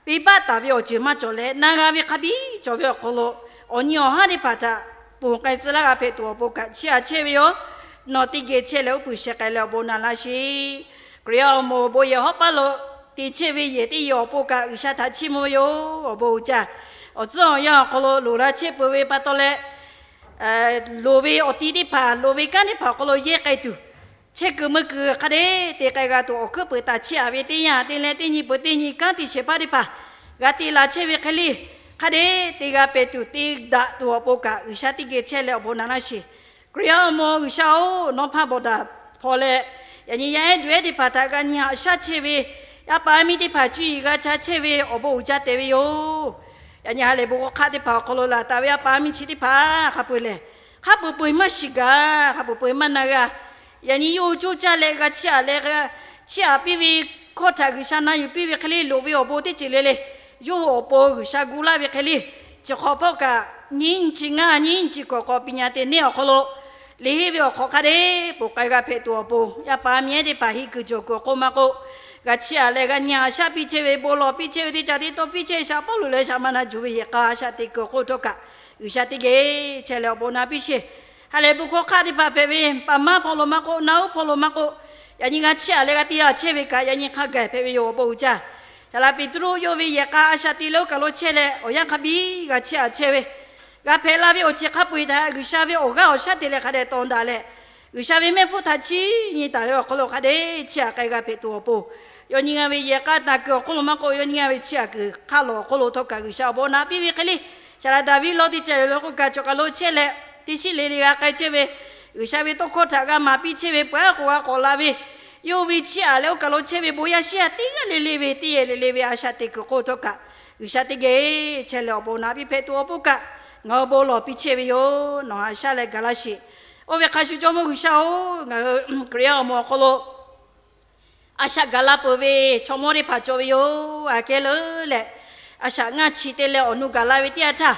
venˇbaˆ taˍ ve awˬ ceuˬ maˇ cawˬ leh, na g'a ve hk'a biˇ cawˬ ve awˬ hk'aw lo, awˬ nyi awˬ haˉ teˇ hpaˍ htaꞈ ponˬ k'ai tcuh laˇ g'a hpehꞈ tuˬ awˬ pon kaꞈ chiˇ aꞈ chehˇ ve yoˬ. Nawˬ teˇ geh chehˇ leh uˉ peunˍ sheh k'ai leh awˬ bon naꞈ laˇ sheˍ. Hkriꞈ yaˇ awˬ moˍ awˬ bon yehˬ hawˉ paˇ lo te chehˇ ve yehˬ teˇ yehˬ awˬ pon kaꞈ G'uiˬsha htaꞈ chiˇ mvuh ve yoˬ. Awˬ bon uiˍ jaˇ. Awˬ tcuhˉ awˬ yanˇ awˬ hk'aw lo loˍ la chehˇ peuˬ ve pa taw leh, loˍ ve awˬ ti teˇ hpaˍ, loˍ ve kanˉ teˇ hpaˍ awˬ hk'aw lo yehˇ k'ai tuˬ, chehˇ kuiˬ meuˇ kuiˬ hk'a dehꞈ te k'ai g'a tuˬ awˬ hkuiˉ peuˬ taꞈ chiˇ aꞈ ve teˇ yanˇ, te leh teˇ nyi peuˬ teˇ nyi kanˉ te shehˍ hpaˇ teˇ hpaˍ g'a te la chehˇ ve hk'e le, hk'a dehꞈ te g'a pehˍ tuˬ te daꞈ tuˬ awˬ pon kaꞈ G'uiˬsha teˇ geh chehˇ leh awˬ bon naꞈ laˇ sheˍ. Hkriꞈ yaˇ awˬ moˍ G'uiˬsha-oˬ, nawˇ hpaˇ bawˬ daꞈ hpaw leh, yaꞈ nyi yaˇ ehˉ duˬ ehˉ teˇ hpaˍ htaꞈ g'a nyi haꞈ shaˉ chehˇ ve, yaˇ paˍ yaˇ miˇ teˇ hpaˍ cuˇ yiˍ g'a ca chehˇ ve awˬ bon uiˍ jaˇ tehꞈ ve yoˬ. Yaꞈ nyi ha lehˬ bon hk'aw hk'aˆ teˇ hpaˍ awˬ hk'aw lo laˬ taˍ ve yaˇ paˍ yaˇ miˇ chi teˇ hpaˍ hk'a peu-eˬ lehˬ, hk'a peu-eˬ peu-eˬ maˇ shiˍ gaˬ, hk'a peu-eˬ peu-eˬ maˇ na g'a. Yaꞈ nyi yawˇ hui coˇ caˇ leh g'a chiˇ aꞈ leh, chiˇ aꞈ piˇ ve hkawˇ htaꞈ G'uiˬsha na yuˬ piˇ ve hk'e le, loˍ ve awˬ bon teˇ ceuˬ le le, yawˇ hui awˬ pon G'uiˬsha gu laˇ ve hk'e le, chi hk'awꞈ hpawˇ kaꞈ nyiˇ nyi chi ngaˇ nyiˇ nyi chi kawꞈ k'awꞈ piˍ nyi te neˇ awˬ hk'aw lo, liꞈ henˇ ve awˬ hk'awꞈ hk'a dehꞈ ponˬ k'ai g'a hpehꞈ tuˬ awˬ pon, yaˇ paˍ yaˇ miˇ ehˉ teˇ hpaˍ heˆ kuiˬ jawˬ kuiˬ awˬ hk'oˆ maˇ k'oˆ, g'a chiˇ aꞈ leh g'a nyi haꞈ shaˉ piˇ chehˇ ve, bon lawˬ piˇ chehˇ ve, teˇ caꞈ teˇ tawˇ piˇ chehˇ ve, shaˍ Pawˇluꞈ leh shaˍ ma na juˬ ve yehˬ k'a a shaꞈ teꞈ kuiˬ awˬ hk'oˆ htawˇ kaꞈ G'uiˬsha teˇ geh chehˇ leh awˬ bon naꞈ piˇ sheˍ. Ha lehˬ bon hkawˇ hk'aˆ teˇ hpaˍ hpehꞈ ve, paˍ maˇ hpaw lo maˇ k'oˆ, na uˉ hpaw lo maˇ k'oˆ, yaꞈ nyi g'a chiˇ aꞈ leh g'a te a chehˇ ve kaꞈ yaꞈ nyi hk'a gaˬ hpehꞈ ve yoˬ. Awˬ bon uiˍ jaˇ. Saˍ laꞈ Peˍtruˆ yawˇ ve yehˬ k'a a shaꞈ teꞈ leh oˇ kaˬ lo chehˇ leh awˬ yanˇ hk'a biˇ g'a chiˇ aꞈ chehˇ ve, g'a hpehꞈ la ve awˬ ceuˬ hk'a peu-eˬ htaꞈ G'uiˬsha ve awˬ g'aˇ awˬ shaˉ te leh hk'a dehꞈ taw daꞈ leh, G'uiˬsha ve mehˆ hpfuhˇ htaꞈ chiˇ nyi taˍ ve awˬ hk'aw lo hk'a dehꞈ chiˇ aꞈ k'ai g'a hpehꞈ tuˬ awˬ pon, yaꞈ nyi g'a ve yehˬ k'a naˬ kuiˬ awˬ hk'oˆ lo maˇ k'oˆ, yaꞈ nyi g'a ve chiˇ aꞈ kuiˬ hk'aˆ lawˬ awˬ hk'oˆ lo htawˇ kaꞈ G'uiˬsha awˬ bon naꞈ piˇ ve hk'e le, saˍ laꞈ Daˍviˆ lawˇ teˇ ca yoˬ leh k'oˆ kaꞈ cawˬ kaˬ lo chehˇ leh teˇ shiˉ le le g'a k'ai chehˇ ve, G'uiˬsha ve tawˇ hkawˇ htaꞈ g'a maˍ piˇ chehˇ ve, peuˬ aˉ k'o g'a k'awꞈ la ve, yawˇ ve chiˇ aꞈ leh oˇ kaˬ lo chehˇ ve bon yaˇ shiˉ yaˇ teˇ g'aˇ le le ve teˇ yehˬ le le ve a shaꞈ teꞈ kuiˬ hk'oˆ htawˇ kaꞈ G'uiˬsha teˇ geh chehˇ leh awˬ bon naꞈ piˇ hpehꞈ tuˬ awˬ pon kaꞈ ngaˬ hui bon lawˬ piˇ chehˇ ve yoˬ. Nawˬ haꞈ shaˉ leh gaˬ laˇ sheˍ. Oˇ ve hk'a shuˍ Jawˇmawˇ G'uiˬsha-oˬ, ngaˬ hui Hkriꞈ yaˇ awˬ moˍ awˬ hk'aw lo a shaꞈ gaˬ la peuˬ ve chaw mawˇ teˇ hpaˍ cawˬ ve yoˬ. Aꞈ kehˉ leuˉ leh, a shaꞈ ngaˇ chi te leh awˬ nu gaˬ la ve teˇ yanˇ htaˇ,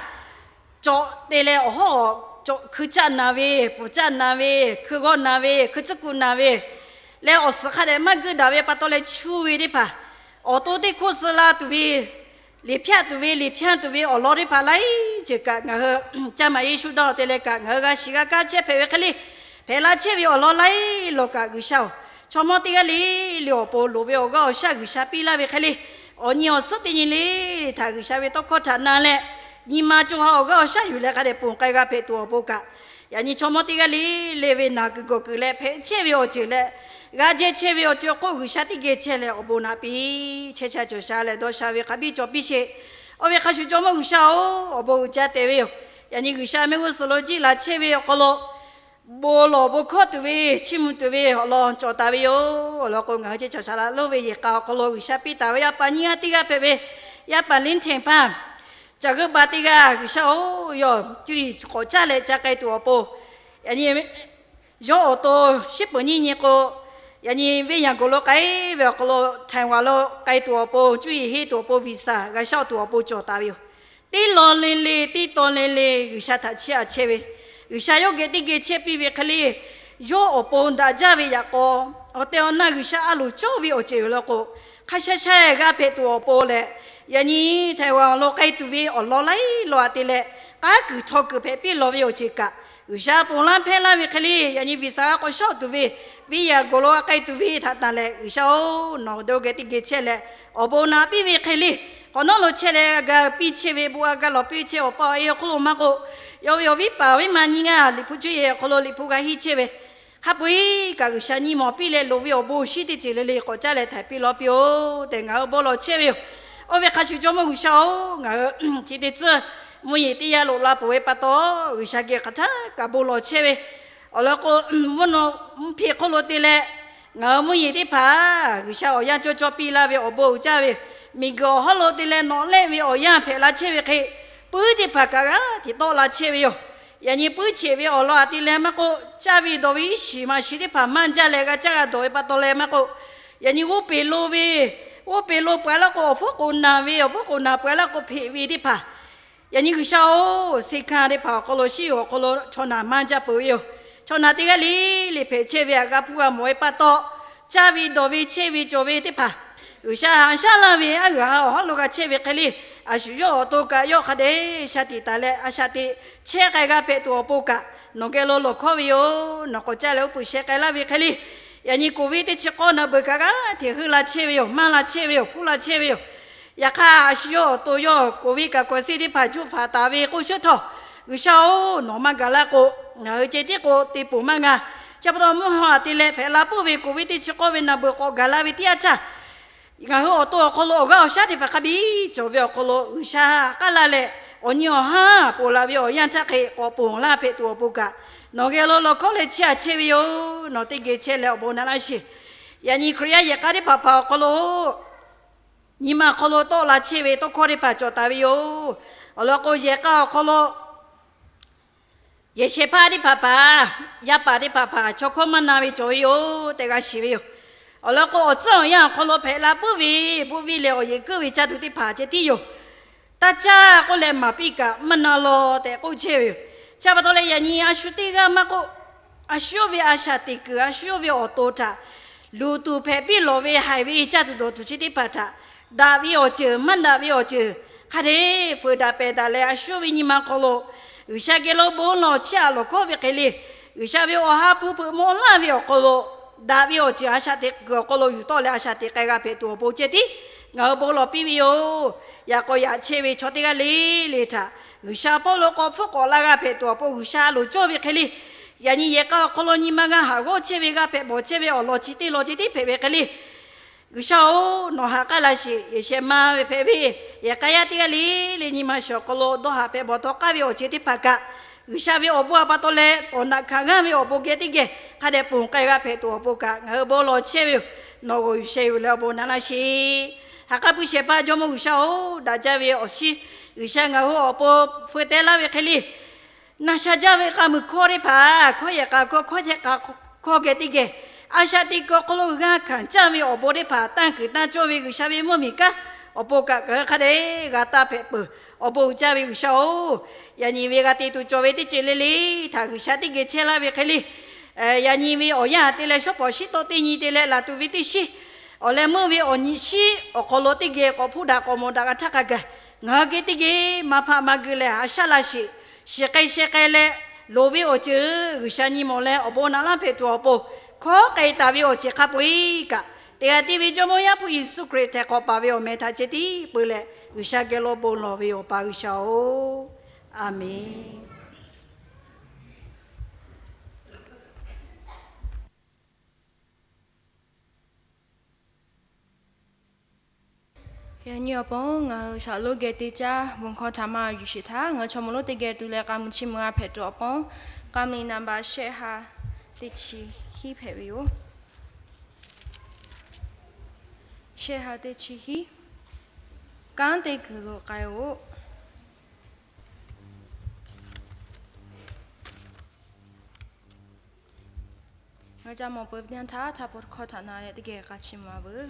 cawꞈ te leh awˬ hawˉ awˬ cawꞈ hkui caˆ naˍ ve, pfuhˍ caˆ naˍ ve, hkui g'awˇ naˍ ve, hkui tcuhˉ kuˆ naˍ ve leh awˬ suhˍ hk'a dehꞈ maˇ guiˇ daꞈ ve pa taw leh chuˇ ve teˇ hpaˍ, awˬ to teˇ hkoˇ suh la tuˬ ve, liꞈ hpyaˆ tuˬ ve, liꞈ hpyaˇ tuˬ ve awˬ lawn teˇ hpaˍ laiˉ ceuˬ kaꞈ ngaˬ hui caˇ maˍ Yeˍsuˆ dawˇ te leh kaꞈ ngaˬ hui g'a shiˍ g'a kaˇ chehˇ hpehꞈ ve hk'e le, hpehꞈ la chehˇ ve awˬ lawn laiˉ law kaꞈ G'uiˬsha-oˬ, chaw mawˇ teˇ g'aˇ le le awˬ pon loˍ ve awˬ g'aˇ awˬ shaˉ G'uiˬsha piˇ laˇ ve hk'e le, awˬ nyi awˬ suhˉ teˇ nyi le le htaꞈ G'uiˬsha ve tawˇ hkawˇ htaꞈ na leh, nyi ma co ha awˬ g'aˇ awˬ shaˉ yuˬ leh hk'a dehꞈ ponˬ k'ai g'a hpehꞈ tuˬ awˬ pon kaꞈ, yaꞈ nyi chaw mawˇ teˇ g'aˇ le le ve naˬ kuiˬ gawˬ kuiˬ leh hpehꞈ chehˇ ve awˬ ceuˬ leh, g'a jehˇ chehˇ ve awˬ ceuˬ awˬ hk'oˆ G'uiˬsha teˇ geh chehˇ leh awˬ bon naꞈ piˇ chehˇ sha cawˬ sha leh dawˇ sha ve hk'a biˇ cawˬ piˇ sheˍ. Oˇ ve hk'a shuˍ Jawˇmawˇ G'uiˬsha-oˬ, awˬ bon uiˍ jaˇ tehꞈ ve yoˬ. Yaꞈ nyi G'uiˬsha mehˆ g'uˇ suhˍ lo jiˇ la chehˇ ve awˬ hk'aw lo bon lawˬ bon hkawˇ tuˬ ve, chiˇ mvuh tuˬ ve awˬ lawn cawˬ taˍ ve yoˬ. Awˬ lawn k'o, ngaˬ hui chehˇ cawˬ sha laꞈ lonˉ ve yehˬ k'a awˬ hk'aw lo G'uiˬsha piˇ taˍ ve yaˇ paˍ nyiˇ g'aˇ teˇ g'aˇ hpehꞈ ve, yaˇ paˍ Liˇ Hteˍ hpaˇ, caˬ g'euˆ ba teˇ g'aˇ G'uiˬsha-oˬ, yawˇ cuˇ yiˍ k'awꞈ caˇ leh ca k'ai tuˬ awˬ pon, yaꞈ nyi yawˇ awˬ to shiˉ peuˬ nyiˇ nyi k'o, yaꞈ nyi venˇ yaˍ gawˬ lo k'ai ve awˬ hk'aw lo Htaiˍ wanˍ lo k'ai tuˬ awˬ pon, cuˇ yiˍ henˇ tuˬ awˬ pon, viˍsaˍ g'a shaˆ tuˬ awˬ pon cawˬ taˍ ve yoˬ. Teˇ lawn le le, teˇ tawn le le G'uiˬsha htaꞈ chiˇ aꞈ chehˇ ve, G'uiˬsha yawˇ geh teˇ geh chehˇ piˇ ve hk'e le, yawˇ awˬ pon daꞈ jaˇ ve yaꞈ k'aw, awˬ tehˬ awˬ na G'uiˬsha a loˍ cawˇ ve awˬ ceuˬ yoˬ law k'o, hk'a sha sha g'a hpehꞈ tuˬ awˬ pon leh, yaꞈ nyi Htaiˍ wanˍ lo k'ai tuˬ ve awˬ lawn laiˉ law aꞈ te leh, k'aˉ kuiˬ htaw kuiˬ hpehꞈ piˇ lawˬ ve awˬ ceuˬ kaꞈ, G'uiˬsha ponˬ laˇ hpehˇ laˇ ve hk'e le, yaꞈ nyi viˍsaˍ g'a k'awꞈ shaˆ tuˬ ve, venˇ yaˍ gawˬ lo g'a k'ai tuˬ ve htaꞈ tanˬ leh, G'uiˬsha-oˬ, nawˬ dawˇ geh teˇ geh chehˇ leh awˬ bon naꞈ piˇ ve hk'e le, k'awꞈ nawˉ lo chehˇ leh g'a piˇ chehˇ ve, bon a ga lawˬ piˇ chehˇ awˬ pa awˬ e awˬ hk'oˆ lo maˇ k'oˆ, yawˇ ve awˬ viˉ paˍ awˬ viˉ ma nyiˇ g'aˇ Liꞈ hpu cuˇ yiˍ awˬ hk'aw lo Liꞈ hpu g'a henˇ chehˇ ve, hk'a peu-eˬ kaꞈ G'uiˬsha nyi mawˬ piˇ leh loˍ ve awˬ bon shinˉ teˇ ceuˬ le le k'awꞈ caˇ leh htaiˍ piˇ lawˬ piˇ-oˬ tehꞈ ngaˬ hui bon lawˬ chehˇ ve yoˬ. Oˇ ve hk'a shuˍ Jawˇmawˇ G'uiˬsha-oˬ, ngaˬ hui chi teˇ tcuhˇ mvuhˇ yeˬ teˇ yanˇ loꞈ la peuˬ ve pa taw, G'uiˬsha geh hk'aˬ htaˇ kaꞈ bon lawˬ chehˇ ve, awˬ lawn k'o, mvuhˇ naw mvuhˇ hpeꞈ hk'oˆ lo te leh, ngaˬ hui mvuhˇ yeˬ teˇ hpaˍ G'uiˬsha awˬ yanˇ cawˇ cawˇ piˇ laˇ ve awˬ bon uiˍ jaˇ ve, miˬguiˬ awˬ hawˉ lo te leh nawꞈ lehˆ ve awˬ yanˇ hpehꞈ la chehˇ ve hk'e, puiˉ teˇ hpaˍ kaꞈ g'aˇ hteꞈ tawˆ la chehˇ ve yoˬ. Yaꞈ nyi puiˉ cheꞈ ve awˬ lawn aꞈ te leh maˇ k'oˆ, caˇ ve dawˬ ve iˉ shiˍ maˍ shiˍ teˇ hpaˍ maˇ jaˇ leh g'a caˇ g'a dawˬ ve pa taw leh maˇ k'oˆ, yaꞈ nyi g'oˇ peˬ lo ve, g'oˇ peˬ lo peuˬ a laˇ k'o awˬ hpfuhˇ k'oˍ naˬ ve, awˬ hpfuhˇ k'oˍ naˬ peuˬ a laˇ k'o hpeꞈ ve teˇ hpaˍ, yaꞈ nyi G'uiˬsha-oˬ, seˍ hkanˇ teˇ hpaˍ awˬ hk'aw lo shiˉ yoˬ awˬ hk'aw lo chaw naˬ maˇ jaˇ peuˬ ve yoˬ. Chaw naˬ teˇ g'aˇ le le hpehꞈ chehˇ ve htaꞈ g'a hpuˇ g'a mawˬ ve pa taw, caˇ ve dawˬ ve chehˇ ve cawˬ ve teˇ hpaˍ, G'uiˬsha haꞈ shaˉ laˇ ve aˉ g'uiˬ ha awˬ hawˉ lo g'a chehˇ ve hk'e le, a shu yawˇ awˬ to kaꞈ yawˇ hk'a dehꞈ shaˍ tiꞈ taˍ leh a shaˍ tiꞈ chehˇ k'ai g'a hpehꞈ tuˬ awˬ pon kaꞈ nawˬ geh lo lawˬ hkawˇ ve yoˬ. Nawˬ k'awꞈ caˇ leh uˉ peunˍ sheh k'ai laˇ ve hk'e le, yaꞈ nyi covid teˇ chi k'awˇ na beuꞈ kaꞈ g'aˇ hteꞈ heuˆ la chehˇ ve yoˬ, maˇ la chehˇ ve yoˬ, hpuˇ la chehˇ ve yoˬ. Yaꞈ hk'aˇ, a shu yawˇ awˬ to yawˇ covid kaꞈ kawˬ seˇ teˇ hpaˍ juˆ faˍ taˍ ve k'oˆ sheuˉ htawˇ, G'uiˬsha-oˬ, nawˬ maˇ gaˬ la k'o, ngaˬ hui ceh tiˉ k'o te ponˬ maˇ g'a. Chi pa taw mvuhˇ haw aꞈ te leh hpehꞈ la puiˉ ve covid teˇ chi k'awˇ ve na beuꞈ k'awꞈ gaˬ la ve teˇ yanˇ htaˇ, ngaˬ hui awˬ to awˬ hk'aw lo awˬ g'aˇ awˬ shaˉ teˇ hpaˍ hk'a biˇ cawˬ ve awˬ hk'aw lo G'uiˬsha k'aˉ laˇ leh, awˬ nyi awˬ haˉ ponˬ la ve awˬ yanˇ htaˇ hk'e k'awꞈ ponˬ laˇ hpehꞈ tuˬ awˬ pon kaꞈ, nawˬ geh lo lawˬ hkawˇ leh chiˇ aꞈ chehˇ ve yoˬ. Nawˬ teˇ geh chehˇ leh awˬ bon naꞈ laˇ sheˍ. Yaꞈ nyi Hkriꞈ yaˇ yehˬ k'a teˇ hpaˍ hpaˍ awˬ hk'aw lo nyi ma hk'aw lo tawˆ la chehˇ ve tawˇ hkawˇ teˇ hpaˍ cawˬ taˍ ve yoˬ. Awˬ lawn k'o, yehˬ k'a awˬ hk'aw lo yehˬ shehˍ hpaˇ teˇ hpaˍ hpaˍ, yaˇ paˍ teˇ hpaˍ hpaˍ chaw hkawˇ maˇ na ve cawˬ ve yoˬ tehꞈ g'a shiˍ ve yoˬ. Awˬ lawn k'o, awˬ tcuhˉ awˬ yanˇ awˬ hk'aw lo hpehꞈ la puiˉ ve, puiˉ viˇ leh awˬ yeˬ keuˆ ve caˇ tuˬ teˇ hpaˍ ceh tiˉ yoˬ. Taˇ caˇ k'oˆ leh maˍ piˇ kaꞈ maˇ na law tehꞈ k'oˆ chehˇ ve yoˬ. Chi pa taw leh, yaꞈ nyi a shu teˇ g'aˇ maˇ k'oˆ, a shu yawˇ ve a shaˍ teꞈ kuiˬ, a shu yawˇ ve awˬ to htaꞈ luˬ tuˬ hpehꞈ piˇ lawˬ ve haiˬ ve caˇ tuˬ dawˬ tuˬ chi teˇ hpaˍ htaꞈ daꞈ ve awˬ ceuˬ maˇ daꞈ ve awˬ ceuˬ hk'a dehꞈ feuˍ daꞈ pehˬ daꞈ leh, a shu yawˇ ve nyi ma hk'aw lo G'uiˬsha geh lo bon lawˬ chiˇ aꞈ lawˬ hkawˇ ve hk'e le, G'uiˬsha ve awˬ ha hpu hpeuꞈ maw laˇ ve awˬ hk'aw lo daꞈ ve awˬ ceuˬ a shaˍ teꞈ kuiˬ awˬ hk'aw lo yuˬ tawˆ leh a shaˍ teꞈ k'ai g'a hpehꞈ tuˬ awˬ pon ceh tiˉ ngaˬ hui bon lawˬ piˇ ve yoˬ. Yaꞈ k'aw yaꞈ chehˇ ve chaw teˇ g'aˇ le le htaꞈ G'uiˬsha hpawˇ lo k'awꞈ hpfuhˆ k'awꞈ la g'a hpehꞈ tuˬ awˬ pon G'uiˬsha loˍ cawˇ ve hk'e le, yaꞈ nyi yehˬ k'a awˬ hk'aw lo nyi ma g'a haꞈ g'awˇ chehˇ ve, g'a hpehꞈ bawˬ chehˇ ve awˬ lawn chi teˇ lawn ceh tiˉ hpehꞈ ve hk'e le, G'uiˬsha-oˬ, nawˬ ha k'aˉ laˇ sheˍ. Yehˬ shehˍ ma ve hpehꞈ ve yehˬ k'a yaˇ teˇ g'aˇ le le nyi ma shiˍ awˬ hk'aw lo dawˇ haꞈ hpehꞈ bawˬ tawˆ k'aˉ ve awˬ ceuˬ teˇ hpaˍ kaꞈ, G'uiˬsha ve awˬ bon a pa taw leh tawˍ naꞈ hkanˍ g'aˇ ve awˬ bon geh teˇ geh hk'a dehꞈ ponˬ k'ai g'a hpehꞈ tuˬ awˬ pon kaꞈ, ngaˬ hui bon lawˬ chehˇ ve yoˬ. Nawˬ g'awˬ yuˬ sheh yuˬ leh awˬ bon naꞈ laˇ sheˍ. Ha k'aˉ puiˉ shehˍ hpaˇ Jawˇmawˇ G'uiˬsha-oˬ, daꞈ jaˇ ve awˬ shiˉ G'uiˬsha ngaˬ hui awˬ pon feu teh laˇ ve hk'e le, na sha jaˇ ve k'a muiˬ hkawˇ teˇ hpaˍ, hkawˇ yehˬ k'a hkawˇ, hkawˇ yehˬ k'a hkawˇ geh teˇ geh, a shaꞈ teꞈ kuiˬ awˬ hk'aw lo g'a hkanˍ caˇ ve awˬ bon teˇ hpaˍ tanˇ kuiˬ tanˇ cawˇ ve G'uiˬsha ve mvuhˇmiˬ kanˉ awˬ pon kaꞈ, ngaˬ hui hk'a dehꞈ g'a taˇ hpehꞈ peuˬ. Awˬ bon uiˍ jaˇ ve G'uiˬsha-oˬ, yaꞈ nyi ve g'a te tuˬ cawˬ ve teˇ ceuˬ le le htaꞈ G'uiˬsha teˇ geh chehˇ laˇ ve hk'e le, yaꞈ nyi ve awˬ yanˇ te leh shawˉ pawˍ shiˉ tawˆ teˇ nyi te leh laˬ tuˬ ve teˇ shiˉ, awˬ leh meuˇ ve awˬ nyi shiˉ awˬ hk'aw lo teˇ geh k'awꞈ hpuˇ daꞈ k'awꞈ mawˬ daꞈ g'a htaˇ hk'a gaˬ, ngaˬ hui geh teˇ geh maˇ hpaˆ maˇ geu leh haꞈ shaˉ laˇ sheˍ. Shiˍ k'ai sheh k'ai leh loˍ ve awˬ ceuˬ G'uiˬsha nyi mawˬ leh awˬ bon naꞈ laˇ hpehꞈ tuˬ awˬ pon hkawˉ k'ai taˍ ve awˬ ceuˬ hk'a peu-eˬ kaꞈ, teˇ g'aˇ tiˉ ve Jawˇmawˇ Yaˇ hpu Yeˍsuˆ Hkriꞈ htaiˍ hk'awꞈ paˍ ve awˬ meh htaꞈ ceh tiˉ peu leh G'uiˬsha geh lo bon lawˬ ve yoˬ, Awˬ pa G'uiˬsha-oˬ, Aˍmenˍ. Yaꞈ nyi awˬ pon ngaˬ hui shaˍ lonˉ geh te caˇ bon hkawˇ htaꞈ maˇ yuˬ sheˍ htaˇ, ngaˬ hui chaw mawˇ lonˉ teˇ geh tu leh k'a mui chiˇ mvuh g'a hpehꞈ tuˬ awˬ pon, k'a mui naˍ baꞈ shehˆ ha teˇ chi hiˉ hpehꞈ ve yoˬ. Shehˆ ha teˇ chi hiˉ, kanˉ te kuiˬ lo k'ai-oˬ. Ngaˬ ca mawˬ peuˬ ve teˇ yanˇ htaˇ, htaˇ pa hkawˇ htaꞈ na leh teˇ geh k'a chiˇ mvuh-a veuˬ.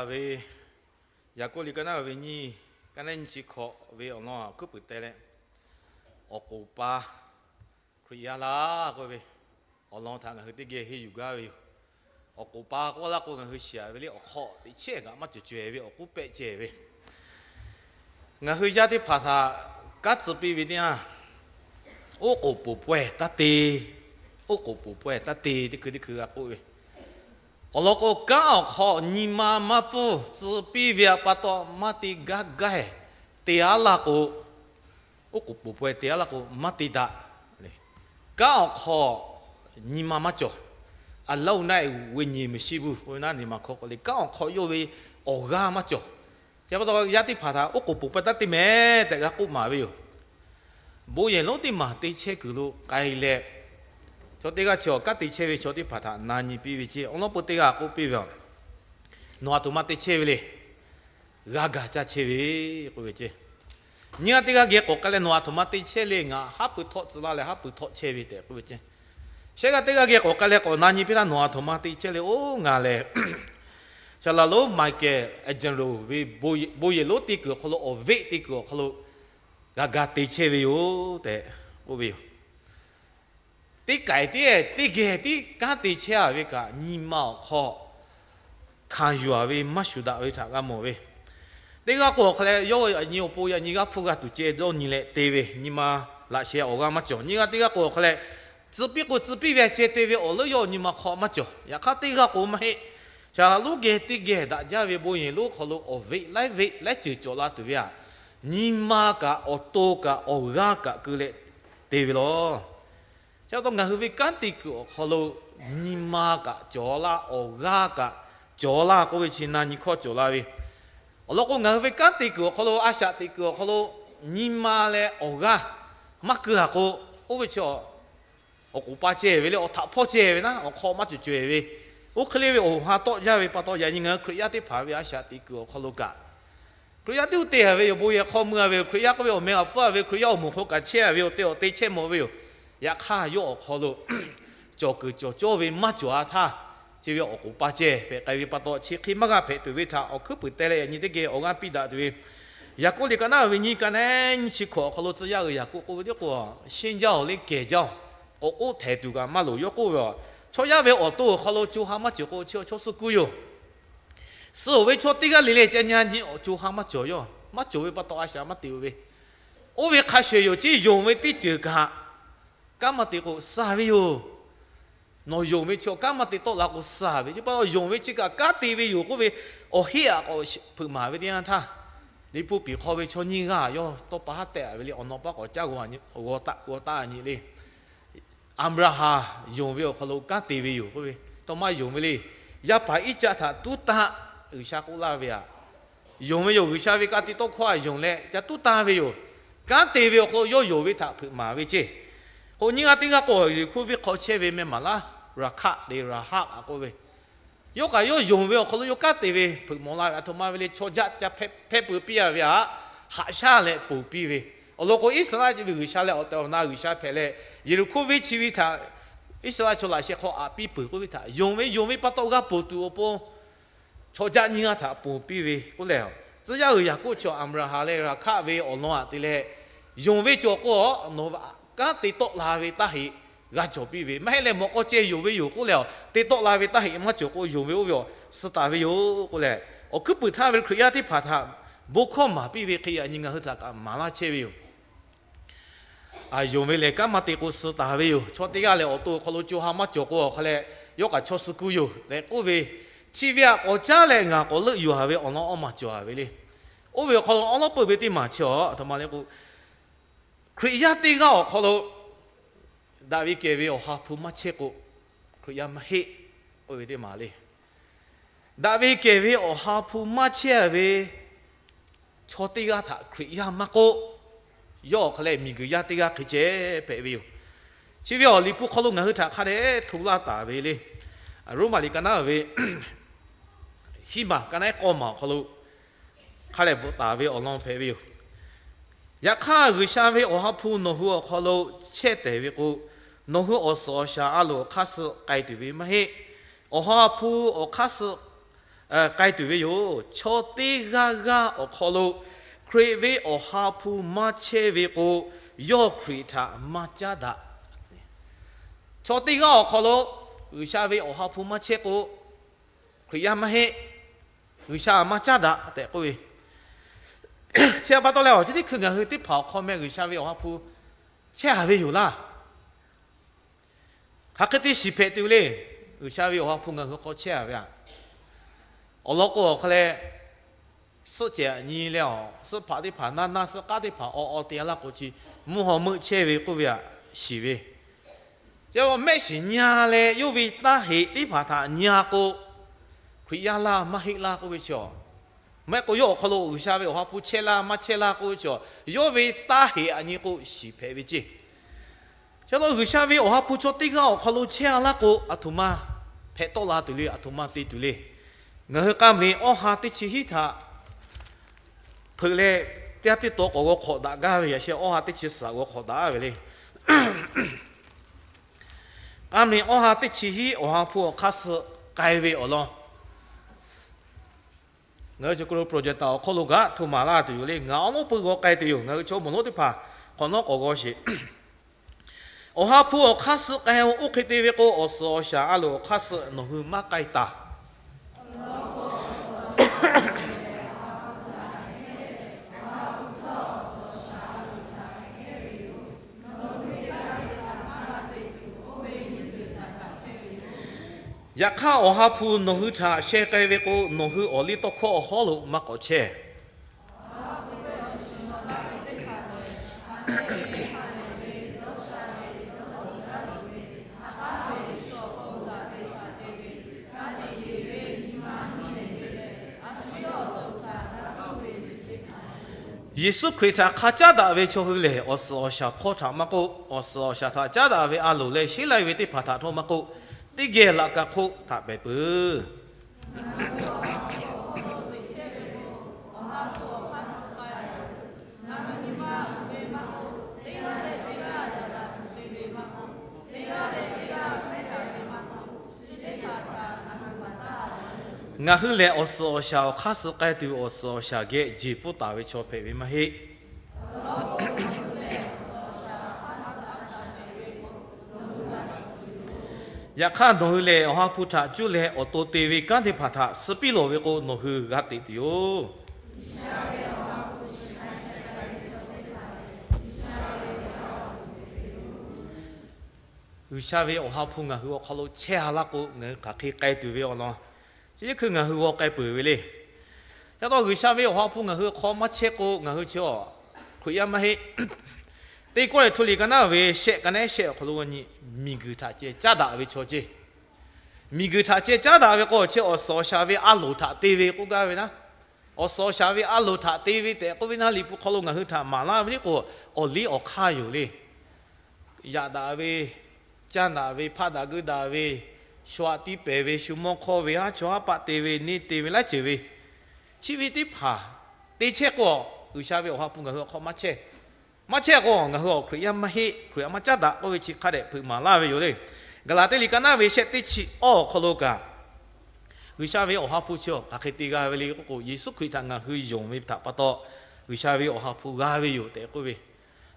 ve, Yaˍkoˆ liꞈ ka naˉ ve nyiˇ, ka naˉ nyiˇ chi hkawꞈ ve awˬ lawn awˬ hkuiˉ puiˍ te leh, awˬ k'oˍ pa Hkriꞈ yaˇ laˇ k'oˆ ve awˬ lawn htaꞈ ngaˬ hui teˇ geh henˇ yuˬ gaˇ ve yoˬ. Awˬ k'oˍ pa k'oˆ laˇ k'o, ngaˬ hui shiˍ ve le awˬ hk'aw teꞈ chehˇ kaꞈ maˇ cawˬ caweh ve awˬ k'oˆ pehˆ ceh ve, ngaˬ hui yaˇ teˇ hpaˍ htaꞈ kanˉ tcuh piˇ ve teˇ yanˇ, oˉ k'oˍ poˬ pawehˇ taˇ te, oˉ k'oˍ poˬ pawehˇ taˇ te teˇ hkui teˇ hkui g'a k'oˆ ve. Awˬ lawn k'o, kanˉ awˬ hk'aw nyi ma maˇ pfuhˇ tcuh piˇ ve pa taw maˇ te gaˇ gaˇ-ehˍ. Te aˉ laˇ k'o, oˉ k'oˍ poˬ pawehˇ te aˉ laˇ k'o maˇ te daꞈ. Kanˉ awˬ hk'aw nyi ma maˇ cawˬ. အလုပ်နဲ့ ဝိညာဉ်မရှိဘူး k'oˆ ve naˉ, nyi ma hkawˇ k'o le, kanˉ awˬ hk'aw yawˇ ve awˬ g'aˇ maˇ cawˬ. Chi pa taw yaˇ teˇ hpaˍ htaꞈ oˉ k'oˍ poˬ pawehˇ taˇ te mehˍ tehꞈ g'a k'oˆ maˍ ve yoˬ. Bon yehˬ lonˉ teˇ maˬ te chehˇ kuiˬ lo k'ai leh, chaw teˇ g'aˇ chi awˬ kanˉ te chehˇ ve chaw teˇ hpaˍ htaꞈ na nyi piˇ ve ceˇ. Awˬ lawn peu teˇ g'aˇ k'oˆ piˇ ve, Nawˬ aˬ htoꞈ ma te chehˇ ve le. G'a gaˬ caˇ chehˇ ve k'oˆ ve ceˇ. Nyiˇ g'aˇ teˇ g'aˇ geh k'awꞈ k'ai leh, Nawˬ aˬ htoꞈ ma te chehˇ le. Ngaˬ haˉ pui htawˆ tcuh laˇ leh haˉ pui htawˆ chehˇ ve tehꞈ k'oˆ ve ceˇ. Shehˆ g'aˇ teˇ g'aˇ geh k'awꞈ k'ai leh k'awꞈ na nyi piˇ htaˇ, Nawˬ aˬ htoꞈ ma te chehˇ le. Oˇ, ngaˬ lehˬ Saˍlaˍ lonˉ Michael Angelo ve bon yehˬ lonˉ teˇ kuiˬ awˬ hk'aw lo, awˬ veˆ teˇ kuiˬ awˬ hk'aw lo g'a ga te chehˇ ve yoˬ tehꞈ k'oˆ ve yoˬ. Teˇ kaiˬ tiˉ teˇ geh tiˉ kanˉ te chehˇ a ve kaꞈ, nyi ma awˬ hk'aw hkanˍ yuˬ a ve maˇ shuˍ daꞈ ve htaꞈ g'a mawˬ ve. Teˇ g'aˇ k'o awˬ hk'a leh, yawˇ yaꞈ nyi awˬ pon yaꞈ nyi g'aˇ hpfuhˇ g'a tuˬ ceh dawˇ nyi leh te ve, nyi ma laꞈ sheh awˬ g'aˇ maˇ cawˬ. Nyiˇ g'aˇ teˇ g'aˇ k'o awˬ hk'a leh, tcuh piˇ k'o tcuh piˇ ve a ceh te ve awˬ leuˉ yawˇ nyi ma hk'aw maˇ cawˬ. Yaꞈ hk'aˇ teˇ g'aˇ k'o maˇ heˆ. Saˍlaˍ lonˉ geh teˇ geh daꞈ jaˇ ve bon yehˬ lonˉ hk'aw lo awˬ veˆ laiˉ veˆ laiˉ ceuˬ cawˬ la tuˬ ve aꞈ, nyi ma kaꞈ awˬ to kaꞈ awˬ g'aˇ kaꞈ keu leh te ve law. Chi pa taw ngaˬ hui ve kanˉ te kuiˬ awˬ hk'aw lo nyi ma kaꞈ cawˬ laˇ, awˬ g'aˇ kaꞈ cawˬ laˇ k'oˆ ve chi na nyi hkawˇ cawˬ la ve. Awˬ lawn k'o, ngaˬ hui ve kanˉ te kuiˬ awˬ hk'aw lo, a shaꞈ teꞈ kuiˬ awˬ hk'aw lo nyi ma leh awˬ g'aˇ maˇ keu a k'o, oˇ ve chi awˬ k'oˍ pa ceh ve le, awˬ htaꞈ hpawˇ ceh ve naˉ, awˬ hk'aw maˇ cawˬ caweh ve, oˇ hk'e le ve awˬ ha tawˆ jaˇ ve pa taw, yaꞈ nyi ngaˬ hui Hkriꞈ yaˇ teˇ hpaˍ ve a shaꞈ teꞈ kuiˬ awˬ hk'aw lo kaꞈ, Hkriꞈ yaˇ teˇ g'aˇ te a ve yoˬ. Bon yehˬ hk'aw mui a ve yoˬ. Hkriꞈ yaˇ k'oˆ ve awˬ meh g'a pfuhˇ a ve, Hkriꞈ yaˇ awˬ moˍ hk'aw kaꞈ chehˇ a ve, awˬ te awˬ te chehˇ mawˬ ve yoˬ. Yaꞈ hk'aˇ yawˇ awˬ hk'aw lo cawˬ kuiˬ cawˬ cawˇ ve maˇ cawˬ a htaˇ, chi ve awˬ k'oˍ pa ceh hpehꞈ k'ai ve pa taw, chi hk'e maˇ g'a hpehꞈ tuˬ ve htaꞈ awˬ hkuiˉ puiˍ teh leh yaꞈ nyi teˇ geh awˬ g'aˇ piˇ daꞈ tuˬ ve, Yaˍkoˆ liꞈ ka naˉ ve nyiˇ ka naˉ nyiˇ chi hkawꞈ awˬ hk'aw lo tcuh yaˇ uiˍ Yaˍkoˆ k'oˆ ve tiˉ k'o, shinˉ jaˇ-oˬ le, kehˬ jaˇ-oˬ, k'awꞈ k'oˆ htehˍ tuˬ kaꞈ maˇ loˍ. Yawˇ k'oˆ ve, chaw yaˇ ve awˬ to awˬ hk'aw lo co ha maˇ cawˬ k'o, chi awˬ chaw suh kuˇ yoˬ. Suh-oˬ ve chaw teˇ g'aˇ le le ca nyi nyi awˬ co ha maˇ cawˬ. Yawˇ maˇ cawˬ ve pa taw a shaꞈ maˇ te-oˬ ve, oˇ ve hk'a shuˍ yoˬ. Chi yonˍ ve teˇ ceuˬ kaꞈ kanˉ maˇ te k'o suh ve yoˬ. Nawˬ yonˍ ve chi kanˉ maˇ te tawˆ la k'o suh ve, chi pa taw yonˍ ve chi kaꞈ kanˉ te ve yoˬ k'oˆ ve awˬ heˆ aꞈ k'awꞈ hpeuꞈ maˍ ve teˇ yanˇ htaˇ, Liꞈ hpu piˍ hk'aw ve chaw nyiˇ g'aˇ yawˇ tawˇ pa haˉ tehꞈ ve le, awˬ naw paˉ k'awꞈ caˇ g'aw taˆ nyi le. Aˍbraˍhanˍ yonˍ ve awˬ hk'aw lo kanˉ te ve yoˬ k'oˆ ve, tawˇ maˇ yonˍ ve le. Yaˇ paˍ Iˉcaˆ htaꞈ tuˉ tanˇ G'uiˬsha k'oˆ laˇ ve aꞈ, yonˍ ve yoˬ. G'uiˬsha ve ka tiꞈ tawˇ hkawˇ a yonˍ leh ca tuˉ tanˇ ve yoˬ. Kanˉ te ve awˬ hk'aw lo yawˇ yonˍ ve htaꞈ hpeuꞈ maˍ ve ceˇ. K'o nyiˇ g'aˇ teˇ g'aˇ k'o, Liꞈ hpu venˇ hk'aw chehˇ ve meh maˍ laˇ, Raˍhkaˆ le, Raˍhkaˆ aꞈ k'oˆ ve, yawˇ kaꞈ yawˇ yonˍ ve awˬ hk'aw lo yawˇ kanˉ te ve hpeuꞈ maw laˇ ve, aˬ htoꞈ ma ve le, chaw jaˆ ca hpehˇ peuˬ piˇ a ve aꞈ, haꞈ shaˉ leh ponˬ piˇ ve. Awˬ lawn k'o, Iˉsaˍreˍlaˆ ve G'uiˬsha leh awˬ tehˬ awˬ na G'uiˬsha hpehꞈ leh, Yeˍriˆhkoˇ venˇ chi ve htaꞈ Iˉsaˍreˍlaˆ chaw laꞈ sheh hk'aw aꞈ piˇ peuˬ k'oˆ ve htaꞈ yonˍ ve, yonˍ ve pa taw g'a ponˬ tuˬ awˬ pon chaw jaˆ nyiˇ g'aˇ htaꞈ ponˬ piˇ ve k'oˆ leh, tcuh yaˇ uiˍ Yaˍkoˆ chi Aˍbraˍhanˍ leh Raˍhkaˆ ve awˬ lawn aꞈ te leh, yonˍ ve cawˬ k'o, nawˬ kanˉ te tawˆ la ve taˇ heꞈ g'a cawˬ piˇ ve, maˇ heˆ leh mawꞈ k'aw ceh yonˍ ve yoˬ k'oˆ leh, te tawˆ la ve taˇ heꞈ maˇ cawˬ k'o, yonˍ ve oˇ ve awˬ suh taˍ ve yoˬ k'oˆ leh, awˬ hkuiˉ puiˍ htaˇ ve Hkriꞈ yaˇ teˇ hpaˍ htaꞈ bon hkawˇ maˍ piˇ ve hk'e yaꞈ nyi ngaˬ hui htaꞈ kaꞈ maˍ laˇ chehˇ ve yoˬ. Aˬ, yonˍ ve lehˬ kanˉ maˇ te k'o suh taˍ ve yoˬ. Chaw teˇ g'aˇ lehˬ awˬ to awˬ hk'aw lo co ha maˇ cawˬ k'o, awˬ hk'a leh yawˇ kaꞈ chaw suh kuˇ yoˬ tehꞈ k'oˆ ve, chi ve aꞈ k'awꞈ caˉ leh ngaˬ k'awꞈ leuˆ yuˬ a ve awˬ lawn awˇ maˬ cawˬ a ve le. Oˇ ve awˬ hk'aw lo awˉ lawˉ peuˬ ve teˇ maˬ chi a htoꞈ ma le k'o, Hkriꞈ yaˇ teˇ g'aˇ awˬ hk'aw lo daꞈ ve kehˬ ve awˬ ha hpu maˇ chehˇ k'o, Hkriꞈ yaˇ maˇ heˆ. Oˇ ve teˇ maˬ le. Daꞈ ve kehˬ ve awˬ ha hpu maˇ chehˇ ve chaw teˇ g'aˇ htaꞈ Hkriꞈ yaˇ maˇ k'oˆ, yawˇ awˬ hk'a leh miˬguiˬ yaˇ teˇ g'aˇ hk'e ceh hpehꞈ ve yoˬ. Chi ve awˬ Liꞈ hpu hk'aw lo ngaˬ hui htaꞈ hk'a dehꞈ hto laˇ taˍ ve le. Roˉmaꞈ liꞈ ka naˉ ve hiˉ maˬ ka naˉ k'awˇ maˬ awˬ hk'aw lo hk'a dehꞈ bvuhꞈ taˍ ve awˬ lawn hpehꞈ ve yoˬ. Yaꞈ hk'aˇ, G'uiˬsha ve awˬ ha hpu nawˬ hui awˬ hk'aw lo chehˇ tehˍ ve k'o, nawˬ hui awˬ suhˍ awˬ shaˍ a loˍ awˬ hk'aˇ suh k'ai tuˬ ve maˇ heˆ. Awˬ ha hpu awˬ hk'aˇ suh k'ai tuˬ ve yoˬ. Chaw teˇ g'aˇ g'aˇ awˬ hk'aw lo Hkriꞈ ve Awˬ ha hpu maˇ chehˇ ve k'o, yawˇ Hkriꞈ htaꞈ maˇ caˉ daꞈ. Chaw teˇ g'aˇ awˬ hk'aw lo G'uiˬsha ve Awˬ ha hpu maˇ chehˇ k'o, Hkriꞈ yaˇ maˇ heˆ, G'uiˬsha maˇ caˉ daꞈ tehꞈ k'oˆ ve. Chi pa taw leh, awˬ chi teˇ hkui ngaˬ hui teˇ hpaˍ awˬ hk'aw meh G'uiˬsha ve Awˬ ha hpu chehˇ a ve yoˬ laˇ. Hk'aˬ hk'e te shiˍ hpehꞈ tuˬ le. G'uiˬsha ve Awˬ ha hpu ngaˬ hui hk'aw chehˇ a ve aꞈ, awˬ lawn k'o, awˬ hk'a leh suhˆ cehˬ aꞈ nyi leh, awˬ suhˆ hpaꞈ teˇ hpaˍ naˇ naˇ, suhˆ k'aˉ teˇ hpaˍ awˬ awˬ te a laˇ k'o, chi mvuhˇ haw meuˆ chehˇ ve k'oˆ ve aꞈ shiˍ ve. Chi mehˆ shiˍ nyi a leh, yawˇ ve taˇ heꞈ teˇ hpaˍ htaꞈ nyi a k'o, Hkriꞈ yaˇ laˇ maˇ heˆ laˇ k'oˆ ve chi awˬ, maˇ heˆ k'o yawˇ awˬ hk'aw lo G'uiˬsha ve Awˬ ha hpu chehˇ laˇ maˇ chehˇ laˇ k'oˆ ve chi awˬ, yawˇ ve taˇ heꞈ aꞈ nyi k'o shiˍ hpehꞈ ve ceˇ. Chi pa taw G'uiˬsha ve Awˬ ha hpu chaw teˇ g'aˇ awˬ hk'aw lo chehˇ a laˇ k'o, aˬ htoꞈ ma hpehꞈ tawˆ la tuˬ le, aˬ htoꞈ ma te tuˬ le. Ngaˬ hui k'a meh awˇ ha teˇ chi hiˉ htaꞈ hpeuꞈ leh, teˇ g'aˇ teˇ taw k'awꞈ g'aw hk'awꞈ daꞈ gaˇ ve, yaꞈ sheh awˇ ha teˇ chi suhˍ g'aw hk'awꞈ daꞈ ve le. K'a meh awˇ ha teˇ chi hiˉ Awˬ ha hpu awˬ hk'aˇ suh k'ai ve awˬ lawn, ngaˬ hui chi k'o projector awˬ hk'aw lo kaꞈ hto maˍ laˇ tuˬ yoˬ le. Ngaˬ awˉ lawˉ peu g'aw k'ai tuˬ yoˬ. Ngaˬ hui chaw mawˬ lonˉ teˇ hpaˍ hk'awꞈ nawˉ k'awꞈ g'aw sheˍ. Awˬ ha hpu awˬ hk'aˇ suh k'ai-o. Oˇ hk'e te ve k'o, awˬ suhˍ awˬ shaˍ a loˍ awˬ hk'aˇ suh nawˬ hui maˇ k'ai taˍ. Yaꞈ hk'aˇ, Awˬ ha hpu nawˬ hui htaꞈ sheh k'ai ve k'o, nawˬ hui awˬ liˇ tawˇ hkawˇ awˬ hawˉ lo maˇ k'awꞈ chehˇ. Yeˍsuˆ Hkriꞈ htaꞈ hk'a caˉ daꞈ ve chaw hui lehˬ, awˬ suhˍ awˬ shaˍ hpawˇ htaꞈ maˇ k'oˆ, awˬ suhˍ awˬ shaˍ htaꞈ caˉ daꞈ ve a loˍ leh sheˉ lai ve teˇ hpaˍ htaꞈ htawˇ maˇ k'oˆ, teˇ geh laꞈ ka hk'oˆ htaꞈ pehˬ peuˬ. Ngaˬ hui lehˬ, awˬ suhˍ awˬ shaˍ awˬ hk'aˇ suh k'ai tuˬ, awˬ suhˍ awˬ shaˍ geh jeˬ pfuhˇ taˍ ve chaw hpehꞈ ve maˇ heˆ. Yaꞈ hk'aˇ, nawˬ hui lehˬ Awˬ ha hpu htaꞈ cuˇ leh awˬ to te ve kanˉ teˇ hpaˍ htaꞈ suh piˇ lawˬ ve k'o, nawˬ hui g'a teꞈ tuˬ yoˬ. G'uiˬsha ve Awˬ ha hpu ngaˬ hui awˬ hk'aw lo chehˇ a laˇ k'o, ngaˬ hui hk'aˬ hk'e k'ai tuˬ ve awˬ lawn, chi teˇ hkui ngaˬ hui g'aw k'ai peuˬ ve le. Yaꞈ taw G'uiˬsha ve Awˬ ha hpu ngaˬ hui hk'aw maˇ chehˇ k'o, ngaˬ hui chi awˬ Hkriꞈ yaˇ maˇ heˆ. Teˇ Kawˇrenˍhtuˆ liꞈ ka naˉ ve shehˆ ka naˉ shehˆ awˬ hk'aw lo nyi, miˬguiˬ htaꞈ ceh caˉ daꞈ ve chaw ceˇ. Miˬguiˬ htaꞈ ceh caˉ daꞈ ve k'o, chi awˬ suhˍ awˬ shaˍ ve a loˍ htaꞈ te ve k'oˆ gaˇ ve naˉ. Awˬ suhˍ awˬ shaˍ ve a loˍ htaꞈ te ve tehꞈ k'oˆ ve naˉ, Liꞈ hpu hk'aw lo ngaˬ hui htaꞈ maˍ laˇ ve liˇ k'o, awˬ liˇ awˬ hk'aˇ yoˬ le. Yaꞈ daꞈ ve, caˇ daꞈ ve, hpaˆ daꞈ geuˆ daꞈ ve, shu aꞈ tiˇ pehˍ ve, shu mawˇ hk'awˇ ve, haˉ chaw haˉ paˆ te ve, neˇ te ve, laiˉ ceuˬ ve, chi ve teˇ hpaˍ te chehˇ k'o, G'uiˬsha ve Awˬ ha hpu ngaˬ hui awˬ hk'aw maˇ chehˇ. Maˇ chehˇ k'o, ngaˬ hui awˬ Hkriꞈ yaˇ maˇ heˆ, Hkriꞈ yaˇ maˇ caˉ daꞈ k'oˆ ve chi hk'a dehꞈ hpeuꞈ maˍ laˇ ve yoˬ le. Gaˍlaˍtiˆ liꞈ ka naˉ ve shehˆ teˇ chi awˇ awˬ hk'aw lo kaꞈ, G'uiˬsha ve Awˬ ha hpu chi awˬ hk'aˬ hk'e te g'a ve le k'oˆ k'o, Yeˍsuˆ Hkriꞈ htaꞈ ngaˬ hui yonˍ ve htaꞈ pa taw, G'uiˬsha ve Awˬ ha hpu g'a ve yoˬ tehꞈ k'oˆ ve.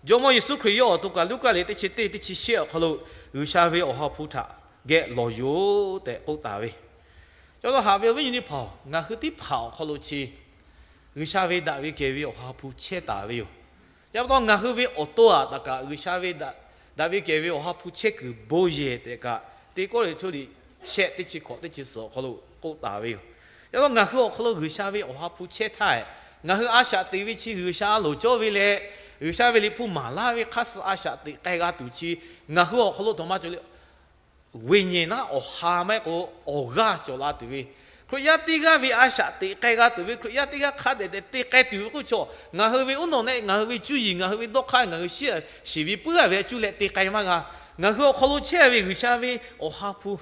Jawˇmawˇ Yeˍsuˆ Hkriꞈ yawˇ awˬ to kaꞈ Luˉkaꞈ liꞈ teˇ chi teˇ teˇ chi shehˆ awˬ hk'aw lo G'uiˬsha ve Awˬ ha hpu htaꞈ geh lawˬ yoˬ tehꞈ k'oˆ taˍ ve. Chi pa taw haꞈ ve awˬ viˉ nyi teˇ hpaˍ-oˬ, ngaˬ hui teˇ hpaˍ awˬ hk'aw lo chi G'uiˬsha ve daꞈ ve kehˬ ve Awˬ ha hpu chehˇ taˍ ve yoˬ. Chi pa taw ngaˬ hui ve awˬ to aꞈ taꞈ kaꞈ G'uiˬsha ve daꞈ, daꞈ ve kehˬ ve Awˬ ha hpu chehˇ kuiˬ bon yehˬ tehꞈ kaꞈ, Teˇ Kawˇrenˍhtuˆ liꞈ shehˆ teˇ chi hkawꞈ teˇ chi suhˍ awˬ hk'aw lo k'oˆ taˍ ve yoˬ. Chi pa taw ngaˬ hui awˬ hk'aw lo G'uiˬsha ve Awˬ ha hpu chehˇ htaˇ, ngaˬ hui a shaꞈ teꞈ ve chi G'uiˬsha a loˍ cawˇ ve leh, G'uiˬsha ve Liꞈ hpu maˍ laˇ ve hk'aˇ suh a shaꞈ teꞈ k'ai g'a tuˬ chi ngaˬ hui awˬ hk'aw lo htaꞈ ma cawˬ le. Ve nyi naˉ awˬ ha maˇ heˆ k'o, awˬ g'aˇ cawˬ la tuˬ ve, Hkriꞈ yaˇ teˇ g'aˇ ve a shaꞈ teꞈ k'ai g'a tuˬ ve, Hkriꞈ yaˇ teˇ g'aˇ hk'a dehꞈ dehꞈ te k'ai tuˬ ve k'oˆ chaw, ngaˬ hui ve uˉ nawˬ neh, ngaˬ hui ve cuˇ yiˍ, ngaˬ hui ve dawˇ hk'aˇ, ngaˬ hui shiˉ shiˍ ve puiˉ a ve a cuˇ leh te k'ai maˇ g'a. Ngaˬ hui awˬ hk'aw lo chehˇ ve G'uiˬsha ve Awˬ ha hpu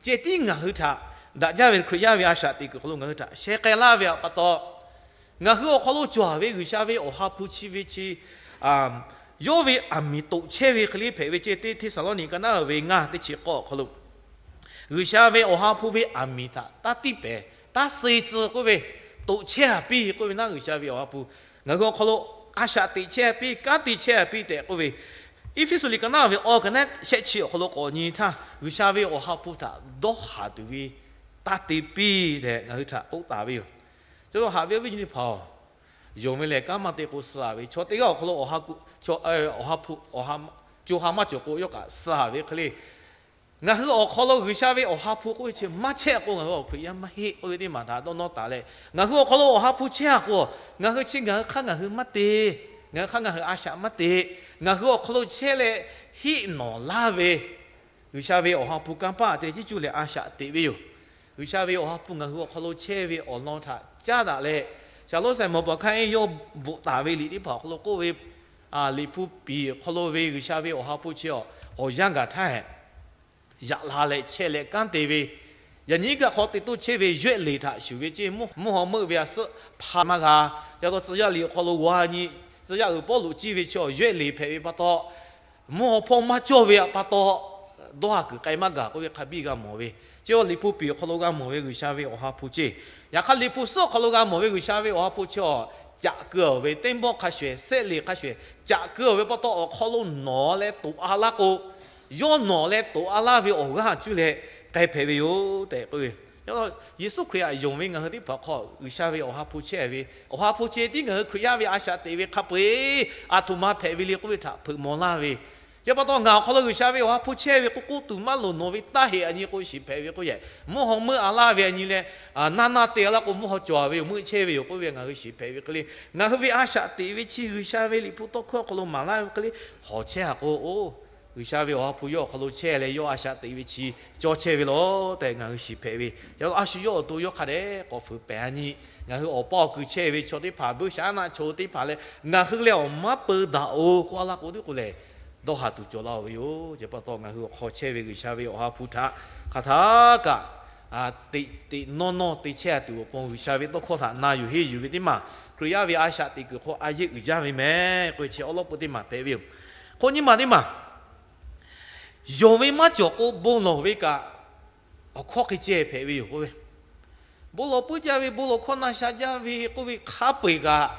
ceh tiˉ ngaˬ hui htaꞈ daꞈ jaˇ ve Hkriꞈ yaˇ ve a shaꞈ teꞈ kuiˬ hk'aw lo ngaˬ hui htaꞈ sheh k'ai laˇ ve pa taw, ngaˬ hui awˬ hk'aw lo cawˬ ve G'uiˬsha ve Awˬ ha hpu chi ve chi yawˇ ve aˬ miˍ toꞈ chehˇ ve hk'e le hpehꞈ ve ceh teˇ Hteˇsaˍlawˇniˆ ka naˉ ve ngaˇ teˇ chi k'awˇ awˬ hk'aw lo, G'uiˬsha ve Awˬ ha hpu ve aˬ miˍ htaꞈ taˇ tiˇ pehˍ Taˇ suh tcuh k'oˆ ve, toꞈ chehˇ a piˇ k'oˆ ve naˉ, G'uiˬsha ve Awˬ ha hpu ngaˬ hui awˬ hk'aw lo a shaꞈ teꞈ chehˇ a piˇ, kanˉ te chehˇ a piˇ tehꞈ k'oˆ ve, Eˇfeˇsuꞈ liꞈ ka naˉ ve awˬ ka naˉ shehˆ chi awˬ hk'aw lo k'awꞈ nyi htaˇ, G'uiˬsha ve Awˬ ha hpu htaꞈ dawˇ haˍ tuˬ ve taˇ te piˇ tehꞈ ngaˬ hui htaꞈ k'oˆ taˍ ve yoˬ. Chi lo haꞈ ve awˬ viˉ nyi teˇ hpaˍ-oˬ, yonˍ ve lehˬ kanˉ maˇ te k'o suh a ve, chaw teˇ g'aˇ awˬ hk'aw lo Awˬ ha hpu, co ha maˇ cawˬ k'o yawˇ kaꞈ suh a ve hk'e le. Ngaˬ hui awˬ hk'aw lo G'uiˬsha ve Awˬ ha hpu k'oˆ ve chi maˇ chehˇ k'o, ngaˬ hui awˬ Hkriꞈ yaˇ maˇ heˆ k'oˆ ve teˇ maˬ htaꞈ dawˇ nawˇ taˍ leh, ngaˬ hui awˬ hk'aw lo Awˬ ha hpu chehˇ a k'o, ngaˬ hui chi ngaˬ hui hk'aˇ ngaˬ hui maˇ te, ngaˬ hui hk'aˇ ngaˬ hui a shaꞈ maˇ te, ngaˬ hui awˬ hk'aw lo chehˇ leh heˆ nawˬ laˇ ve G'uiˬsha ve Awˬ ha hpu kanˇ paˆ te ciˉ cuˇ leh a shaꞈ teꞈ ve yoˬ. G'uiˬsha ve Awˬ ha hpu ngaˬ hui awˬ hk'aw lo chehˇ ve awˬ lawn htaꞈ caˉ daꞈ leh, Shaˍlonˍ saiˍ mawˬ paˍ hkanˇ eˇ yawˇ bvuhꞈ taˍ ve liꞈ teˇ hpaˍ awˬ hk'aw lo k'oˆ ve, Liꞈ hpu piˍ awˬ hk'aw lo ve G'uiˬsha ve Awˬ ha hpu chi awˬ yanˇ gaˬ htaˇ, yaꞈ la leh chehˇ leh kanˉ te ve, yaꞈ nyi kaꞈ hk'aw te toˇ chehˇ ve yawehˇ leˬ htaꞈ shuˍ ve ceˇ, mvuhˇ haw meuˆ ve a suhˆ hpa maˇ g'a. Ca taw tcuh yaˇ liꞈ awˬ hk'aw lo g'a nyi, tcuh yaˇ uiˍ Pawˇluꞈ ciˇ ve chaw yawehˇ leˬ hpehꞈ ve pa taw, mvuhˇ haw hpawˇ maˇ cawˇ ve pa taw, dawˇ ha kuiˬ k'ai maˇ gaˬ k'oˆ ve hk'a biˇ g'a mawˬ ve, chi awˬ Liꞈ hpu piˍ awˬ hk'aw lo g'a mawˬ ve G'uiˬsha ve Awˬ ha hpu ceˇ. Yaꞈ hk'aˇ Liꞈ hpu suhˉ awˬ hk'aw lo g'a mawˬ ve G'uiˬsha ve Awˬ ha hpu chi awˬ caꞈ keu ve teˇ mawˇ hk'a shuˍ sehˆ leˬ hk'a shuˍ caꞈ keu ve pa taw, awˬ hk'aw lo nawˬ leh toꞈ a laˇ k'o, yawˇ nawˬ leh toꞈ a laˇ ve awˬ g'aˇ cuˇ leh k'ai hpehꞈ ve yoˬ tehꞈ k'oˆ ve. Yeˍsuˆ Hkriꞈ htaꞈ yonˍ ve ngaˬ hui teˇ hpaˍ hk'aw G'uiˬsha ve Awˬ ha hpu chehˇ ve, Awˬ ha hpu chi tiˉ ngaˬ hui Hkriꞈ yaˇ ve a shaꞈ teꞈ ve hk'a peu-eˬ aˬ htoꞈ ma hpehꞈ ve le k'oˆ ve htaꞈ hpeuꞈ maw laˇ ve, chi pa taw ngaˬ awˬ hk'aw lo G'uiˬsha ve Awˬ ha hpu chehˇ ve k'oˆ k'oˆ tuˬ maˇ loˍ nawˬ ve taˇ heꞈ a nyi k'o shiˍ hpehꞈ ve k'oˆ yehˬ, mvuhˇ haw meuˆ a laˇ ve a nyi leh, naˇ naˇ te a laˇ k'o mvuhˇ haw cawˬ a ve yoˬ, meuˆ chehˇ ve yoˬ k'oˆ ve ngaˬ hui shiˍ hpehꞈ ve hk'e le. Ngaˬ hui ve a shaꞈ teꞈ ve chi G'uiˬsha ve Liꞈ hpu tawˇ hkawˇ awˬ hk'aw lo maˍ laˇ ve hk'e le, hawˬ chehˇ a k'o, oˬ, G'uiˬsha ve Awˬ ha hpu yawˇ awˬ hk'aw lo chehˇ leh yawˇ a shaꞈ teꞈ ve chi cawˇ chehˇ ve lawˬ tehꞈ ngaˬ hui shiˍ hpehꞈ ve. Yaꞈ a shu yawˇ awˬ to yawˇ hk'a dehꞈ k'awꞈ fuiˍ pehˍ a nyi, ngaˬ hui awˬ paˇ awˬ kui chehˇ ve chaw teˇ hpaˍ, buiˇshaˆaˉnaˆ chaw teˇ hpaˍ leh ngaˬ hui leh awˬ maˇ peu daꞈ-oˬ k'oˆ a laˇ k'o, teˇ k'o lehˬ dawˇ ha tuˬ cawˬ laˇ-oˬ ve yoˬ. Chi pa taw ngaˬ hui awˬ hk'aw chehˇ ve G'uiˬsha ve Awˬ ha hpu htaꞈ hk'aˬ htaˇ kaꞈ teꞈ teꞈ nawˇ nawˇ te chehˇ a tuˬ awˬ pon G'uiˬsha ve tawˇ hkawˇ htaꞈ na yuˬ henˇ yuˬ ve teˇ maˬ, Hkriꞈ yaˇ ve a shaꞈ teꞈ kuiˬ hk'aw a yeˇ uiˍ jaˇ ve mehˍ k'oˆ ve chi awˉ lawˉ peu teˇ maˬ hpehꞈ ve yoˬ. Hk'oˆ nyiˇ maˬ teˇ maˬ, yonˍ ve maˇ cawˬ k'o bon lawˬ ve kaꞈ awˬ hkawˇ hk'e ceh hpehꞈ ve yoˬ k'oˆ ve. Bon lawˬ puiˉ jaˇ ve, bon lawˬ hkawˇ na sha jaˇ ve k'oˆ ve hk'a peu-eˬ kaꞈ,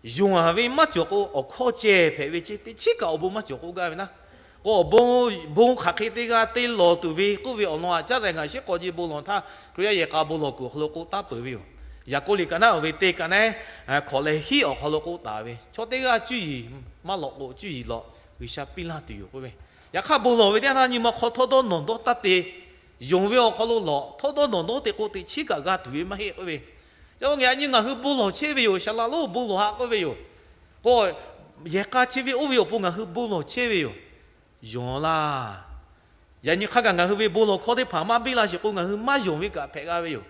yonˍ a ve maˇ cawˬ k'o awˬ hkawˇ ceh hpehꞈ ve ceˇ. Teˇ chiˉ kaꞈ awˬ bon maˇ cawˬ k'oˆ gaˇ ve naˉ, k'o awˬ bon, bon hk'aˬ hk'e teˇ g'aˇ te lawˬ tuˬ ve k'oˆ ve awˬ lawn aꞈ caˉ daꞈ ngaˬ shiˉ k'awꞈ ji bon lawˬ htaˇ, Hkriꞈ yaˇ yehˬ k'a bon lawˬ kuiˬ awˬ hk'aw lo k'oˆ taˉ peuˬ ve yoˬ. Yaˍkoˆ liꞈ ka naˉ uiˍ ve teˇ ka naˉ hkawꞈ leh hiˉ awˬ hk'aw lo k'oˆ taˍ ve, chaw teˇ g'aˇ cuˇ yiˍ maˇ lawꞈ k'o cuˇ yiˍ lawꞈ G'uiˬsha piˇ laˇ tuˬ yoˬ k'oˆ ve. Yaꞈ hk'aˇ bon lawˬ ve teˇ yanˇ htaˇ nyi ma hk'aw htawˇdawˇ nawˬ dawˇ taˇ te. Yonˍ ve awˬ hk'aw lo lawꞈ htawˇdawˇ nawˬ dawˇ te k'o teꞈ chiˉ kaꞈ g'a tuˬ ve maˇ heˆ k'oˆ ve. Yaꞈ nyi ngaˬ hui bon lawˬ chehˇ ve yoˬ. Shaˍ laꞈ lonˉ bon lawˬ haꞈ k'oˆ ve yoˬ. K'o yehˬ k'a chi ve oˇ ve awˬ pon ngaˬ hui bon lawˬ chehˇ ve yoˬ. Yonˍ laˇ. Yaꞈ nyi hk'a gaˬ ngaˬ hui ve bon lawˬ hkawˇ teˇ hpaˍ maˇ biˇ la sheˍ k'o ngaˬ hui maˇ yonˍ ve kaꞈ hpehꞈ g'a ve yoˬ.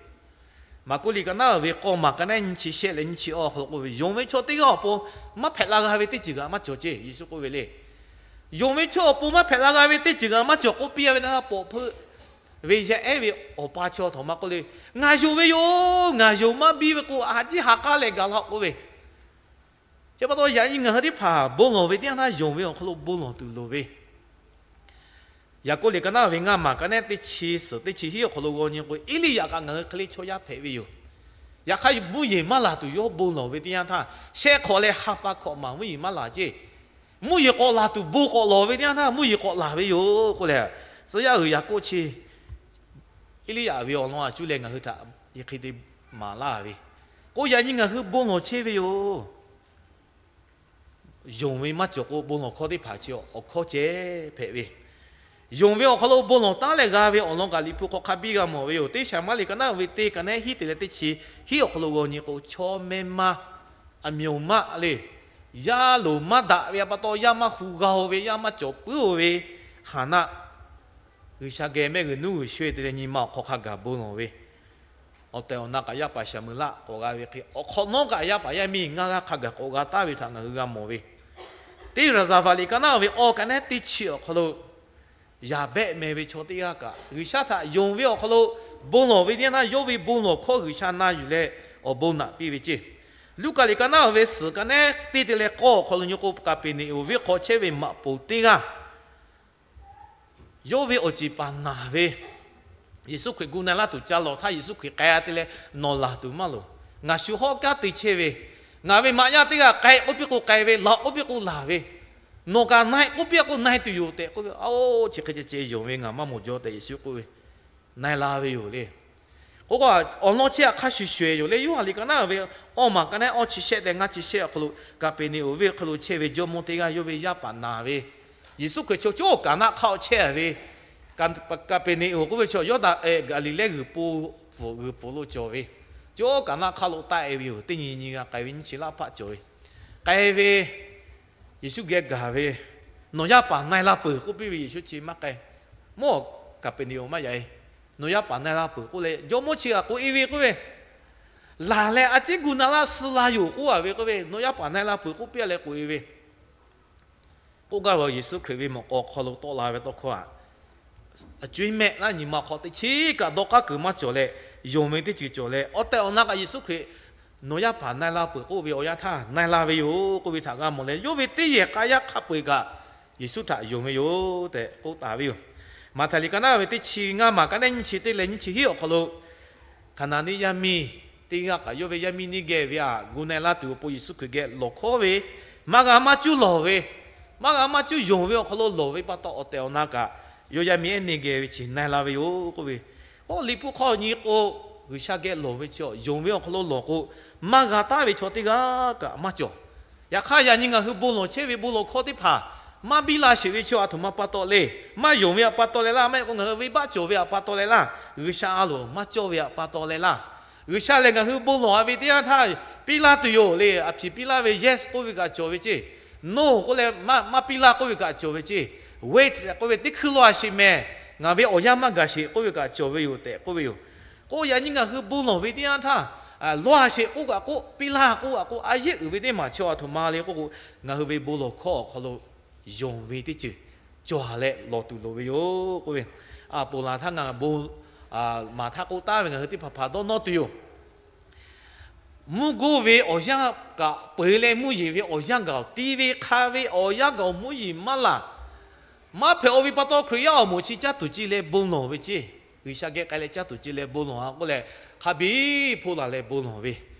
Maˍkuˆ liꞈ ka naˉ uiˍ ve k'awˇ maˬ ka naˉ nyiˇ chi shehˆ leh nyiˇ chi awˬ hk'aw lo k'oˆ ve, yonˍ ve chaw teˇ g'aˇ awˬ pon maˇ hpehꞈ la g'a ve teˇ ceuˬ g'aꞈ maˇ cawˬ ceˇ. Yeˍsuˆ k'oˆ ve le, yonˍ ve chaw awˬ pon maˇ hpehꞈ la g'a ve teˇ ceuˬ g'aꞈ maˇ cawˬ k'oˆ piˇ a ve na, pawꞈ hpeuˆ ve yaˇ ehˉ ve awˬ pa chaw htawꞈ ma k'oˆ le, ngaˬ yonˍ ve yoˬ. Ngaˬ yonˍ maˇ biˇ ve k'o a ciˉ ha k'aˉ leh gaˬ la k'oˆ ve. Chi pa taw yaꞈ nyi ngaˬ hui teˇ hpaˍ bon lawˬ ve teˇ yanˇ htaˇ yonˍ ve awˬ hk'aw lo bon lawˬ tuˬ loˍ ve. Yaˍkoˆ liꞈ ka naˉ ve ngaˇ maˬ ka naˉ teˇ chi suhˍ teˇ chi hiˉ awˬ hk'aw lo g'aw nyi k'o, Eˇliˇyaꞈ kaꞈ ngaˬ hui hk'e le chaw yaˇ hpehꞈ ve yoˬ. Yaꞈ hk'aˇ mvuhˇ yeˬ maˇ laˬ tuˬ yawˇ bon lawˬ ve teˇ yanˇ htaˇ, shehˆ hk'awꞈ leh ha pa hkawꞈ maˬ mvuhˇ yeˬ maˇ laˬ ceˇ. Mvuhˇ yeˬ k'awꞈ laˬ tuˬ bon k'awꞈ lawˬ ve teˇ yanˇ htaˇ mvuhˇ yeˬ k'awꞈ laˬ ve yoˬ k'oˆ leh, tcuh yaˇ uiˍ Yaˍkoˆ chi Eˇliˇyaꞈ ve awˬ lawn a cuˇ leh ngaˬ hui htaꞈ hk'e te maˍ laˇ ve. K'o yaꞈ nyi ngaˬ hui bon lawˬ chehˇ ve yoˬ. Yonˍ ve maˇ cawˬ k'o bon lawˬ hkawˇ teˇ hpaˍ chi awˬ hkawˇ ceh hpehꞈ ve. Yonˍ ve awˬ hk'aw lo bon lawˬ taˉ leh g'a ve awˬ lawn kaꞈ Liꞈ hpu hk'aw hk'a biˇ g'a mawˬ ve yoˬ. Teˇ Shaˍmuˆ liꞈ ka naˉ ve teˇ ka naˉ hiˉ te leh teˇ chi hiˉ awˬ hk'aw lo g'aw nyi k'o, chaw meh ma, a myoˬ maˆ le, yaˇ loˍ maˇ daꞈ ve a pa taw yaˇ maˇ hu g'a-o ve, yaˇ maˇ cawˬ puiˉ-o ve Haˍnaˆ, G'uiˬsha geh mehˆ g'uiˬ nuˉ g'uiˬ sho-e te leh nyi ma awˬ hk'aw hk'a gaˬ bon lawˬ ve, awˬ tehˬ awˬ na kaꞈ yaˇ paˍ Shaˍmuˍlaˆ k'awꞈ g'a ve hk'e, awˬ hk'awꞈ nawˉ kaꞈ yaˇ paˍ yaˇ miˇ ngaˇ g'aˇ hk'a gaˬ k'awꞈ g'a taˍ ve htaꞈ ngaˬ hui g'a mawˬ ve. Teˇ Raˍzaˍvaˍ liꞈ ka naˉ ve awˬ ka naˉ teˇ chi awˬ hk'aw lo Yaˍbehˆ meh ve chaw teˇ g'aˇ kaꞈ G'uiˬsha htaꞈ yonˍ ve awˬ hk'aw lo bon lawˬ ve teˇ yanˇ htaˇ, yawˇ ve bon lawˬ hkawˇ G'uiˬsha na yuˬ leh awˬ bon naꞈ piˇ ve ceˇ. Luˉkaꞈ liꞈ ka naˉ ve suhˍ ka naˉ teˇ te leh k'awˇ awˬ hk'aw lo nyi k'o, Kaˍpeˍneˍonˍ venˇ hk'aw chehˇ ve maꞈ poˍ teˇ g'aˇ yawˇ ve awˬ ceˬ paˍ naˬ ve, Yeˍsuˆ Hkriꞈ gu na laˇ tuˬ ca lawˬ htaˇ, Yeˍsuˆ Hkriꞈ k'ai-a te leh nawˬ laˬ tuˬ maˇ loˍ. Ngaˬ shu hawˉ kanˉ te chehˇ ve, ngaˬ ve maꞈ yaˇ teˇ g'aˇ k'ai k'oˆ piˇ k'o k'ai ve, laˬ k'oˆ piˇ k'o laˬ ve, nawˬ kaꞈ na-e k'oˆ piˇ k'o na-e tuˬ yoˬ tehꞈ k'oˆ ve, Oˇ, chi hk'e ceh ceh yonˍ ve ngaˬ maˇ mawˬ jaw tehꞈ Yeˍsuˆ k'oˆ ve, na-e la ve yoˬ le. K'o k'o, awˬ lawn chi hk'a shuˍ shuˍ yoˬ le. Yoˇhanˬ liꞈ ka naˉ ve awˇ maˬ ka naˉ awˇ chi shehˆ tehꞈ ngaˇ chi shehˆ awˬ hk'aw lo, Kaˍpeˍneˍonˍ venˇ awˬ hk'aw lo chehˇ ve jawˇmawˇ teˇ g'aˇ yawˇ ve yaˇ paˍ naˬ ve, Yeˍsuˆ Hkriꞈ chaw cawˇ kaˍ naˆ hk'aˇ awˬ chehˇ ve, Kaˍpeˍneˍonˍ k'oˆ ve chaw Yawˇdanˍ Gaˍliˍlehˇ g'uiˬ po, g'uiˬ po lo cawˬ ve, cawˇ kaˍ naˆ hk'aˇ lo taˆ-e ve yoˬ. Teˇ nyi nyi g'a k'ai ve, nyiˇ chi laˇ hpaˆ cawˬ ve, k'ai ve Yeˍsuˆ geh gaˬ ve, Nawˬ yaˇ paˍ na-e la peuˬ k'oˆ piˇ ve. Yeˍsuˆ chi maˇ k'ai, mawˇ Kaˍpeˍneˍonˍ maˇ yaꞈ-e. Nawˬ yaˇ paˍ na-e la peuˬ k'oˆ leh, jawˇmawˇ chi g'aꞈ k'oꞈ-e ve k'oˆ ve, Laˬ leh a ciˉ gu na laˇ suh la yoˬ k'oˆ-a ve k'oˆ ve, Nawˬ yaˇ paˍ na-e la peuˬ k'oˆ piˇ leh k'oꞈ-e ve k'oˆ gaˇ ve. Yeˍsuˆ Hkriꞈ ve mawꞈ k'aw awˬ hk'aw lo tawˆ la ve tawˇ hkawˇ htaꞈ a cuˇ mehˆ laˇ nyi ma awˬ hk'aw teˇ chiˉ kaꞈ dawˇ k'aˉ kuiˬ maˇ cawˬ leh, yonˍ ve teˇ ceuˬ cawˬ leh, awˬ tehˬ awˬ na kaꞈ Yeˍsuˆ Hkriꞈ, Nawˬ yaˇ paˍ na-e la peuˬ k'oˆ ve awˬ yanˇ htaˇ na-e la ve yoˬ k'oˆ ve htaꞈ g'a mawˬ leh, yawˇ ve teˇ yehˬ k'a yaˇ hk'a peu-eˬ kaꞈ Yeˍsuˆ htaꞈ yonˍ ve yoˬ tehꞈ k'oˆ taˍ ve yoˬ. Maꞈhtehˍ liꞈ ka naˉ ve teˇ chi ngaˇ maˬ ka naˉ nyiˇ chi teˇ leh nyiˇ chi hiˉ awˬ hk'aw lo, Hkaˍnanˍ neˇ yaˇ miˇ teˇ g'aˇ kaꞈ yawˇ ve yaˇ miˇ neˇ geh ve htaꞈ gu na-e laˇ tuˬ awˬ pon Yeˍsuˆ Hkriꞈ geh lawˬ hkawˉ ve, maˇ g'a maˇ cuˇ lawˬ ve, maˇ g'a maˇ cuˇ yonˍ ve awˬ hk'aw lo lawˬ ve pa taw, awˬ tehˬ awˬ na kaꞈ yawˇ yaˇ miˇ ehˉ neˇ geh ve chi na-e la ve yoˬ k'oˆ ve. K'o, Liꞈ hpu hk'aw nyi k'o, G'uiˬsha geh lawˬ ve chi yonˍ ve awˬ hk'aw lo lawˬ k'o, maˇ g'a taˉ ve chaw teˇ g'aˇ kaꞈ maˇ cawˬ. Yaꞈ hk'aˇ, yaꞈ nyi ngaˬ hui bon lawˬ chehˇ ve bon lawˬ hkawˇ teˇ hpaˍ maˇ biˇ la sheˍ ve chi aˬ htoꞈ ma pa taw le. Maˇ yonˍ ve htaꞈ pa taw leh laˇ, maˇ heˆ k'o ngaˬ hui venˇbaˆ cawˬ ve htaꞈ pa taw leh laˇ, G'uiˬsha a loˍ maˇ cawˇ ve htaꞈ pa taw leh laˇ. G'uiˬsha lehˬ ngaˬ hui bon lawˬ-a ve teˇ yanˇ htaˇ, piˇ laˇ tuˬ yoˬ le. A hpiˍ piˇ laˇ ve yes k'oˆ ve kaꞈ cawˬ ve ceˇ. No k'oˆ leh maˇ piˇ laˇ k'oˆ ve kaꞈ cawˬ ve ceˇ. Wait k'oˆ ve teˇ hkui lo a sheˍ mehˍ, ngaˬ ve awˬ yanˇ maˇ gaˬ sheˍ k'oˆ ve kaꞈ cawˬ ve yoˬ tehꞈ k'oˆ ve yoˬ. K'o, yaꞈ nyi ngaˬ hui bon lawˬ ve teˇ yanˇ htaˇ, law a sheˍ k'oˆ kaꞈ k'oˆ, piˇ laˇ k'oˆ kaꞈ k'oˆ, a yeˉ uiˍ ve teˇ maˬ chaw aˬ htoꞈ ma le k'oˆ k'o, ngaˬ hui ve bon lawˬ hkawˇ awˬ hk'aw lo yonˍ ve teˇ ceuˬ cawˬ leh lawˬ tuˬ loˍ ve yoˬ k'oˆ ve. A ponˬ laˬ htaˇ ngaˬ bon maˍ htaˇ k'oˆ taˍ ve ngaˬ hui teˇ hpaˍ hpaˍ dawˇ nawˇ tuˬ yoˬ. Mvuhˇ goˇ ve awˬ yanˇ kaꞈ peuˬ leh mvuhˇ yeˬ ve awˬ yanˇ gaˬ-oˬ, ti ve hk'a ve awˬ yanˇ gaˬ-oˬ, mvuhˇ yeˬ maˇ laˬ. Maˇ hpehꞈ-o ve pa taw, Hkriꞈ yaˇ awˬ moˍ chi caˇ tuˬ ce leh bon lawˬ ve ceˇ. G'uiˬsha geh k'ai leh caˇ tuˬ ce leh bon lawˬ-a k'oˆ leh, hk'a biˇ hpoˆ laˬ leh bon lawˬ ve.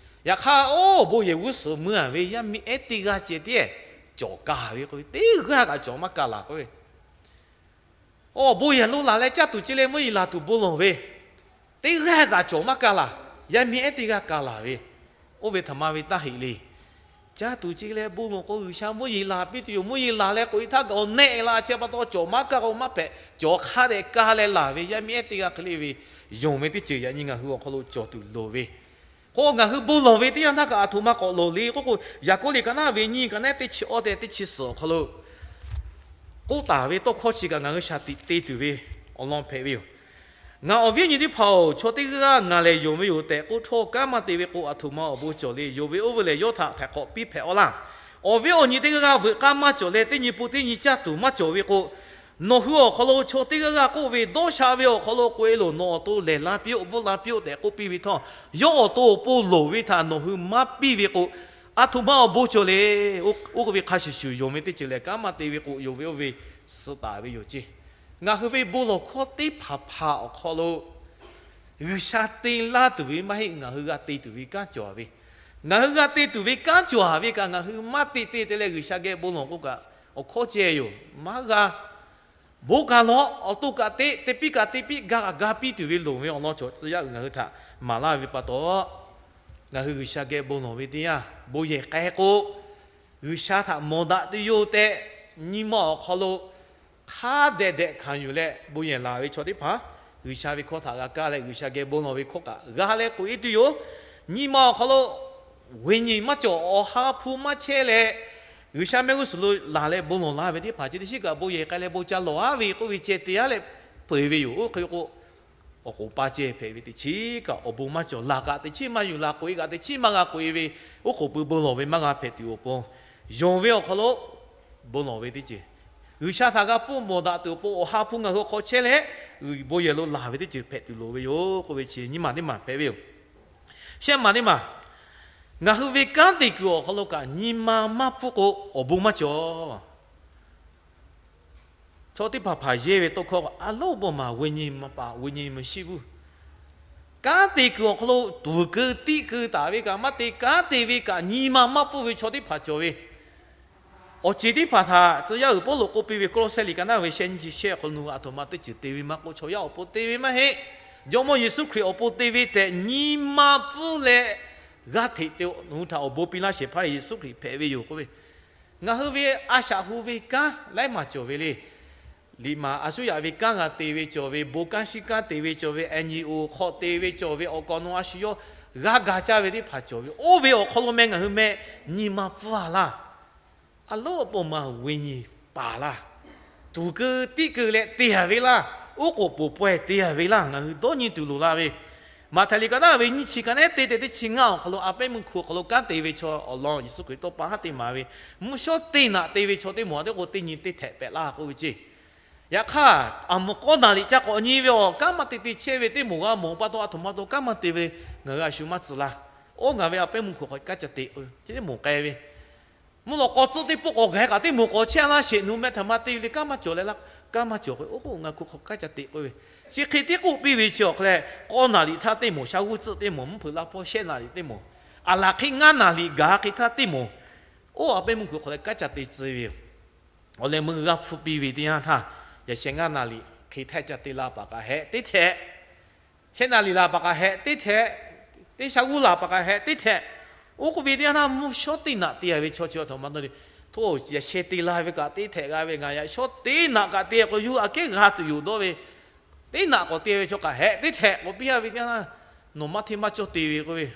Yaꞈ hk'aˇ, oˇ bon yehˬ g'uˇ suhˍ mui-a ve yaˇ miˇ ehˉ teˇ g'aˇ ceh tiˉ cawˬ kaˬ ve k'oˆ ve, teˇ g'aˇ kaꞈ cawˬ maˇ kaˬ laˬ k'oˆ ve. Awˬ bon yehˬ lo laˬ leh caˇ tuˬ ce leh mvuhˇ yeˬ laˬ tuˬ bon lawˬ ve, teˇ g'aˇ kaꞈ cawˬ maˇ kaˬ laˬ. Yaˇ miˇ ehˉ teˇ g'aˇ kaˬ laˬ ve. Oˇ ve htaꞈ ma ve taˇ heˆ le. Caˇ tuˬ ce leh bon lawˬ k'o, G'uiˬsha mvuhˇ yeˬ laˬ piˇ tuˬ yoˬ. Mvuhˇ yeˬ laˬ leh k'oꞈ-e htaˇ kaꞈ awˬ nehˆ laˬ chi pa taw cawˬ maˇ kaˬ k'o maˇ hpehꞈ. Cawˬ hk'a dehꞈ kaˬ leh laˬ ve yaˇ miˇ ehˉ teˇ g'aˇ hk'e le ve, yonˍ ve teˇ ceuˬ yaꞈ nyi ngaˬ hui awˬ hk'aw lo cawˬ tuˬ loˍ ve. K'o, ngaˬ hui bon lawˬ ve teˇ yanˇ htaˇ kaꞈ aˬ htoꞈ ma k'awꞈ loˍ le k'oˆ k'o, Yaˍkoˆ liꞈ ka naˉ ve nyiˇ ka naˉ teˇ chi awˇ tehꞈ teˇ chi suhˍ awˬ hk'aw lo k'oˆ taˍ ve tawˇ hkawˇ chi kaꞈ ngaˬ hui shaˍ tiꞈ te tuˬ ve awˬ lawn hpehꞈ ve yoˬ. Ngaˬ awˬ viˉ awˬ nyi teˇ hpaˍ-oˬ, chaw teˇ g'aˇ ngaˬ lehˬ yonˍ ve yoˬ tehꞈ k'oˆ htawˇ, kanˉ maˇ te ve k'o, aˬ htoꞈ ma awˬ bon cawˬ le. Yonˍ ve oˇ ve lehˬ, yawˇ htaꞈ htaiˍ hk'awꞈ piˇ hpehꞈ-aw laˇ. Awˬ viˉ awˬ nyi teˇ g'aˇ g'aˇ veuꞈ k'aˇ maˇ cawˬ leh, teˇ nyi pun teˇ nyi caˇ tuˬ maˇ cawˬ ve k'o, nawˬ hui awˬ hk'aw lo chaw teˇ g'aˇ g'aˇ k'oˆ ve, dawˇ sha ve awˬ hk'aw lo k'oꞈ-e loˬ, nawˬ awˬ to lehˬ la piˇ-oˆ, bvuhˆ la piˇ-oˆ tehꞈ k'oˆ piˇ ve htawˇ, yawˇ awˬ to awˬ pon loˍ ve htaꞈ nawˬ hui maˇ piˇ ve k'o, aˬ htoꞈ ma awˬ bon cawˬ le. Oˇ hk'e ve hk'a shuˍ shuˍ yonˍ ve teˇ ceuˬ lehˬ, kanˉ maˇ te ve k'o, yonˍ ve oˇ ve suh taˍ ve yoˬ ceˇ. Ngaˬ hui ve bon lawˬ hkawˇ teˇ hpaˍ hpaˍ awˬ hk'aw lo G'uiˬsha te laˇ tuˬ ve maˇ heˆ, ngaˬ hui g'a te tuˬ ve kanˉ cawˬ ve. Ngaˬ hui g'a te tuˬ ve kanˉ cawˬ ve kaꞈ, ngaˬ hui maˇ te te te leh G'uiˬsha geh bon lawˬ k'oˆ kaꞈ, awˬ hkawˇ ceh yoˬ. Maˇ g'a bon kaˬ lawˬ, awˬ to kaꞈ te, te piˇ kaꞈ te piˇ, ga kaꞈ ga piˇ tuˬ ve loˍ ve awˬ lawn cawˬ tcuh yaˇ uiˍ ngaˬ hui htaꞈ maˍ laˇ ve pa taw, ngaˬ hui G'uiˬsha geh bon lawˬ ve teˇ yanˇ, bon yehˬ k'ai k'o, G'uiˬsha htaꞈ mawˬ daꞈ tuˬ yoˬ tehꞈ nyi ma awˬ hk'aw lo hk'a dehꞈ dehꞈ hkanˍ yuˬ leh bon yehˬ laˬ ve chaw teˇ hpaˍ, G'uiˬsha ve hkawˇ htaꞈ g'a kaˇ leh G'uiˬsha geh bon lawˬ ve hkawˇ kaꞈ g'a leh k'oꞈ-e tuˬ yoˬ. Nyi ma awˬ hk'aw lo viˉ nyi maˇ cawˬ, awˬ ha hpu maˇ chehˇ leh, G'uiˬsha mehˆ g'uˇ suhˍ lo laˬ leh bon lawˬ la ve teˇ hpaˍ chi teˇ shiˉ kaꞈ bon yehˬ k'ai leh bon ca lawˬ-a ve k'oˆ ve ceh te-a leh peuˬ ve yoˬ. Oˇ hk'e k'o, awˬ k'oˍ pa ceh hpehꞈ ve teˇ chiˉ kaꞈ awˬ bon maˇ cawˬ. Laˬ kaꞈ teˇ chiˉ maˇ yuˬ la, k'oꞈ-e kaꞈ teˇ chiˉ maˇ g'a k'oꞈ-e ve, oˉ k'oˍ pui bon lawˬ ve maˇ g'a hpehꞈ tuˬ awˬ pon, yonˍ ve awˬ hk'aw lo bon lawˬ ve teˇ ceuˬ, G'uiˬsha htaꞈ g'a hpuˇ mawˬ daꞈ tuˬ awˬ pon awˬ ha hpu ngaˬ hui hk'aw chehˇ leh, bon yehˬ lo laˬ ve teˇ ceuˬ hpehꞈ tuˬ loˍ ve yoˬ k'oˆ ve chi nyiˇ maˬ teˇ maˬ hpehꞈ ve yoˬ. Shehˆ maˬ teˇ maˬ, ngaˬ hui ve kanˉ te kuiˬ awˬ hk'aw lo kaꞈ nyi ma maˇ hpfuhˇ k'o, awˬ bon maˇ cawˬ. Chaw teˇ hpaˍ hpaˍ yehˇ ve tawˇ hkawˇ a lonˉ bon maˬ, ဝိညာဉ် maˇ paˍ ဝိညာဉ် မရှိဘူး. Kanˉ te kuiˬ awˬ hk'aw lo tuˍ keu tiˆ keu taˍ ve kaꞈ maˇ te, kanˉ te ve kaꞈ nyi ma maˇ pfuhˇ ve chaw teˇ hpaˍ cawˬ ve. Awˬ ceˬ teˇ hpaˍ htaꞈ tcuh yaˇ uiˍ Pawˇluꞈ k'oˆ piˇ ve, Kawˇlawˇsehˇ liꞈ ka naˉ ve shehˆ nyiˇ chi shehˆ awˬ hk'aw lo, nawˬ hui a htoꞈ ma teˇ ceuˬ te ve maˇ k'oˆ, chaw yaˇ awˬ pon te ve maˇ heˆ. Jawˇmawˇ Yeˍsuˆ Hkriꞈ awˬ pon te ve tehꞈ nyi ma pfuhˇ leh g'aˇ hteꞈ te, nawˬ hui htaꞈ awˬ bon piˇ laˇ shehˍ hpaˇ lehˬ Yeˍsuˆ Hkriꞈ hpehꞈ ve yoˬ k'oˆ ve. Ngaˬ hui ve a shaꞈ hu ve kanˉ laiˉ maˬ cawˬ ve le. Liꞈ maˍ a shuˉ yaꞈ ve kanˉ g'a te ve cawˬ ve, bon kanˉ shinˉ kanˉ te ve cawˬ ve, NGO hk'aw te ve cawˬ ve, awˬ kaˍ awˬ nu a shu yawˇ g'aˇ ga caˇ ve teˇ hpaˍ cawˬ ve, oˇ ve awˬ hk'aw lo meh ngaˬ hui meh nyi ma pfuhˇ a laˇ. A lonˉ bon maˬ ဝိညာဉ် paˍ laˇ. Tuˍ keu tiˆ keu leh te a ve laˇ. Oˉ k'oˍ poˬ pawehˇ te a ve laˇ. Ngaˬ hui dawˇ nyi tuˬ loˍ la ve, Maꞈhtehˍ liꞈ ka naˉ ve nyiˇ chi ka naˉ teˇ tehꞈ teˇ chi ngaˇ awˬ hk'aw lo a pehˉ meuˇ hkui awˬ hk'aw lo kanˉ te ve chaw awˬ lawn Yeˍsuˆ Hkriꞈ tawˇ pa haˉ te maˍ ve, mvuhˇ shawˉ teˇ naꞈ te ve chaw teˇ moˍ a teˇ k'o teˇ nyi teˇ htehꞈ pehꞈ laˇ k'oˆ ve ceˇ. Yaꞈ hk'aˇ, aˬ mvuhˬ k'awˇ naˍ liꞈ ca k'awꞈ nyi ve awˬ kanˉ maˇ te te chehˇ ve teˇ moˍ g'a mawˬ pa taw, a htoꞈ ma taw kanˉ maˇ te ve ngaˬ hui a shu maˇ tcuh laˇ. Oˇ ngaˬ ve a pehˉ meuˇ hkui hk'aw kanˉ ca te k'o, teˇ moˍ k'ai ve, mvuhˇ lawꞈ k'aw tcuhˆ teˇ pawˆ k'awꞈ gaˬ kaꞈ teˇ moˍ k'awꞈ chehˇ laˇ sheˍ, nu meh htaꞈ ma te ve le, kanˉ maˇ cawˬ leh laˇ, kanˉ maˇ cawˬ k'o, oˇ k'o ngaˬ hkui hk'aw kanˉ ca te k'oˆ ve. Chi hk'e tiˉ k'oˆ piˇ ve chi awˬ hk'aw leh, k'awˇ naˍ liꞈ htaˇ teˇ moˍ, shaˉ g'uˇ tcuhˆ teˇ moˍ, mvuhˇ hpeuꞈ laˇ hpawˇ shehˆ naˍ liꞈ teˇ moˍ, aˬ laˬ hk'e ngaˇ naˍ liꞈ gaˬ hk'e htaˇ teˇ moˍ, oˇ a pehˉ meuˇ hkui hk'aw leh kanˉ ca te tcuh ve yoˬ. Awˬ leh meuˇ g'aˇ hpfuhˇ piˇ ve teˇ yanˇ htaˇ, yaꞈ sheh ngaˇ naˍ liꞈ hk'e htaˇ ca te la paˍ kaꞈ hehꞈ teˇ htehꞈ, shehˆ naˍ liꞈ laˬ paˍ kaꞈ hehꞈ teˇ htehꞈ, teˇ shaˉ g'uˇ laˬ paˍ kaꞈ hehꞈ teˇ htehꞈ. Oˇ k'oˆ ve teˇ yanˇ htaˇ mvuhˇ shawˉ teˇ naꞈ te a ve chaw chi a htoꞈ ma taw le. Hto, yaꞈ sheh te la ve kaꞈ teˇ htehꞈ g'a ve, ngaˬ yaꞈ shawˉ teˇ naꞈ kaꞈ te k'o yawˇ hui aꞈ kehˉ g'a tuˬ yoˬ dawˇ ve, teˇ naꞈ k'awꞈ te ve chaw kaꞈ hehꞈ teˇ htehꞈ k'awꞈ piˇ a ve teˇ yanˇ htaˇ, nawˬ maˇ hteˇ maˇ cawˇ te ve k'oˆ ve,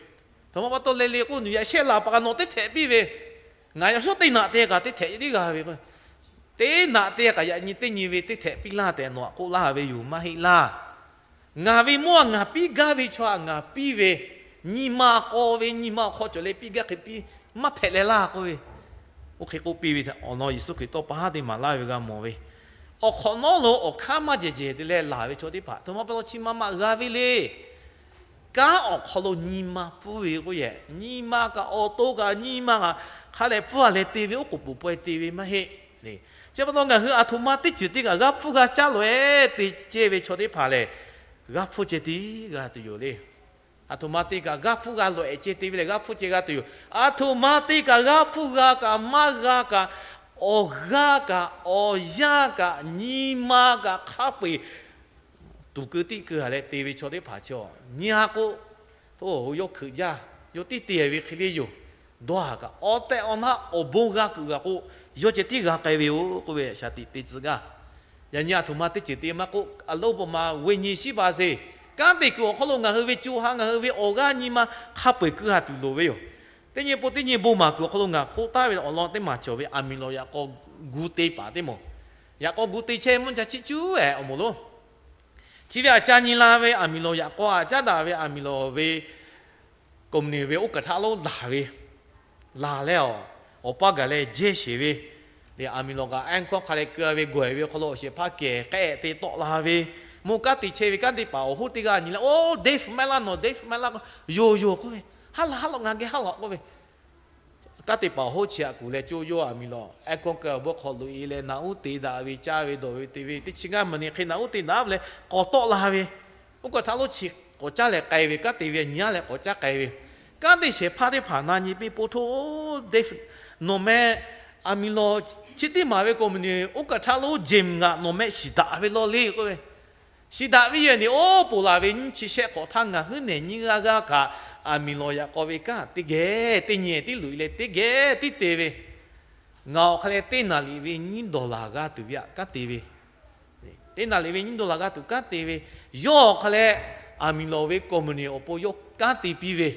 htoꞈ ma pa taw le le k'o, nawˬ yaꞈ sheh laˬ paˍ kaꞈ nawˬ teˇ htehꞈ piˇ ve, ngaˬ yaꞈ shawˉ teˇ naꞈ te kaꞈ teˇ htehꞈ tiˉ g'a ve k'o, teˇ naꞈ te kaꞈ yaꞈ nyi teˇ nyi ve teˇ htehꞈ piˇ laˇ tehꞈ nawˬ aꞈ k'oˆ laˇ ve yoˬ, maˇ heˆ laˇ. Ngaˬ ve mawˇ a ngaˬ piˇ gaˇ ve chaw aꞈ ngaˬ piˇ ve, nyi ma k'aw ve nyi ma awˬ hk'aw cawˬ leh piˇ gaˇ hk'e piˇ, maˇ hpehꞈ leh laˇ k'oˆ ve. Oˇ hk'e k'oˆ piˇ ve awˬ lawn Yeˍsuˆ Hkriꞈ tawˇ pa haˉ teˇ maˍ laˇ ve g'a mawˬ ve. Awˬ hk'awꞈ nawˉ lo awˬ hkanˉ maˇ jehˬ jehˬ te leh laˬ ve chaw teˇ hpaˍ htoꞈ ma pa taw chi ma maꞈ g'a ve le. Kanˉ awˬ hk'aw lo nyi ma pfuhˇ ve k'oˆ yehˬ, nyi ma kaꞈ awˬ to kaꞈ nyi ma kaꞈ hk'a leh pfuhˇ a leh te ve, oˉ k'oˍ poˬ pawehˇ te ve maˇ heˆ le. Chi pa taw ngaˬ hui a htoꞈ ma teˇ ceuˬ te kaꞈ g'aˇ hpfuhˇ g'a caˇ loꞈ-e te ceh ve chaw teˇ hpaˍ lehˬ, g'aˇ hpfuhˇ ceh te g'a tuˬ yoˬ le. A htoꞈ ma te kaꞈ g'aˇ hpfuhˇ g'a loꞈ-e ceh te ve lehˬ, g'aˇ hpfuhˇ ceh g'a tuˬ yoˬ. A htoꞈ ma te kaꞈ g'aˇ hpfuhˇ g'a kaꞈ maˇ g'a kaꞈ, awˬ g'aˇ kaꞈ awˬ yanˇ kaꞈ nyi ma kaꞈ hk'a peu-eˬ tuˍ keu tiˆ keu a leh te ve chaw teˇ hpaˍ chi a nyi a k'o, yawˇ hkeuꞈ jaˇ, yawˇ tiˉ te ve hk'e le yoˬ. Dawˇ haˍ kaꞈ awˬ tehˬ awˬ naˆ awˬ bon g'a kuiˬ g'a k'o, yawˇ ceh tiˉ g'a k'ai ve yoˬ k'oˆ ve shaˍ tiꞈ te tcuh gaˇ. Yaꞈ nyi a htoꞈ ma teˇ ceuˬ te maˇ k'oˆ, a lonˉ bon ma ဝိညာဉ်ရှိပါစေ. Kanˉ te kuiˬ awˬ hk'aw lo ngaˬ hui ve co ha ngaˬ hui ve awˬ g'aˇ nyi ma hk'a peu-eˬ keu ha tuˬ loˍ ve yoˬ. Teˇ nyi pon teˇ nyi bon maˬ kuiˬ awˬ hk'aw lo ngaˬ k'oˆ taˍ ve awˬ lawn teˇ maˬ cawˬ ve aˬ miˍ lawˬ yaꞈ k'aw gu te paˍ teˇ moˍ. Yaꞈ k'aw gu te chehˇ mvuhˇ ca chiˆ cuˉ-ehˍ awˬ moˍ lonˉ. Chi ve aꞈ ca nyi la ve aˬ miˍ lawˬ yaꞈ k'aw aꞈ caˉ daꞈ ve aˬ miˍ lawˬ ve company ve oˇ kaˬ htaˇ lonˉ laˬ ve, laˬ leh awˬ, awˬ paˇ gaˬ leh jehˇ sheˍ ve, le aˬ miˍ lawˬ kaꞈ ehˉ hkawˇ hk'a leh keu ve gawˬ-e ve awˬ hk'aw lo awˬ shehˍ hpaˇ kehˬ k'ehˆ te tawˆ la ve, mvuhˇ kanˉ te chehˇ ve kanˉ te paˍ awˬ hoˉ teˇ g'aˇ nyi leh, Oˇ, Dave maˇ heˆ laˇ nawˬ, Dave maˇ heˆ laˇ k'o, Yoˬ yoˬ k'oˆ ve, Haˉ laˬ haˉ laˬ, ngaˬ geh haˉ laˬ k'oˆ ve, kanˉ te paˍ awˬ hoˉ chi aꞈ kuˬ leh coˇ yawˇ aˬ miˍ lawˬ ehˉ hkawˇ keu awˬ bon hk'aw loꞈ-e leh naꞈ uˉ te daꞈ ve caˇ ve dawˬ ve te ve teˇ chi ngaˇ ma nyi hk'e naꞈ uˉ te daꞈ leh k'awꞈ tawˆ la ve, oˇ kaˬ htaˇ lonˉ chi k'awꞈ caˉ leh k'ai ve, kanˉ te ve nyi-a leh k'awꞈ caˉ k'ai ve, kanˉ te shehˍ hpaˇ teˇ hpaˍ na nyi piˇ po htoˇ, Dave, nawˬ meh aˬ miˍ lawˬ chi teˇ maˬ ve company oˇ kaˬ htaˇ lonˉ James ngaˬ nawˬ meh shiˍ daꞈ ve law le k'oˆ ve, shiˍ daꞈ ve yehˬ neˬ oˇ poˬ laˬ ve nyiˇ chi shehˆ hk'awꞈ htaˇ ngaˬ huiˉ nehˬ nyiˇ g'aˇ g'aˇ kaꞈ aˬ miˍ lawˬ yaꞈ k'aw ve kanˉ teˇ geh teˇ nyi tiˉ loꞈ-e leh teˇ geh tiˉ te ve, ngaˬ awˬ hk'a leh teˇ naˍ riˍ ve nyiˇ dollar g'a tuˬ ve aꞈ kanˉ te ve, teˇ naˍ riˍ ve nyiˇ dollar g'a tuˬ kanˉ te ve, yawˇ awˬ hk'a leh aˬ miˍ lawˬ ve company awˬ pon yawˇ kanˉ te piˇ ve,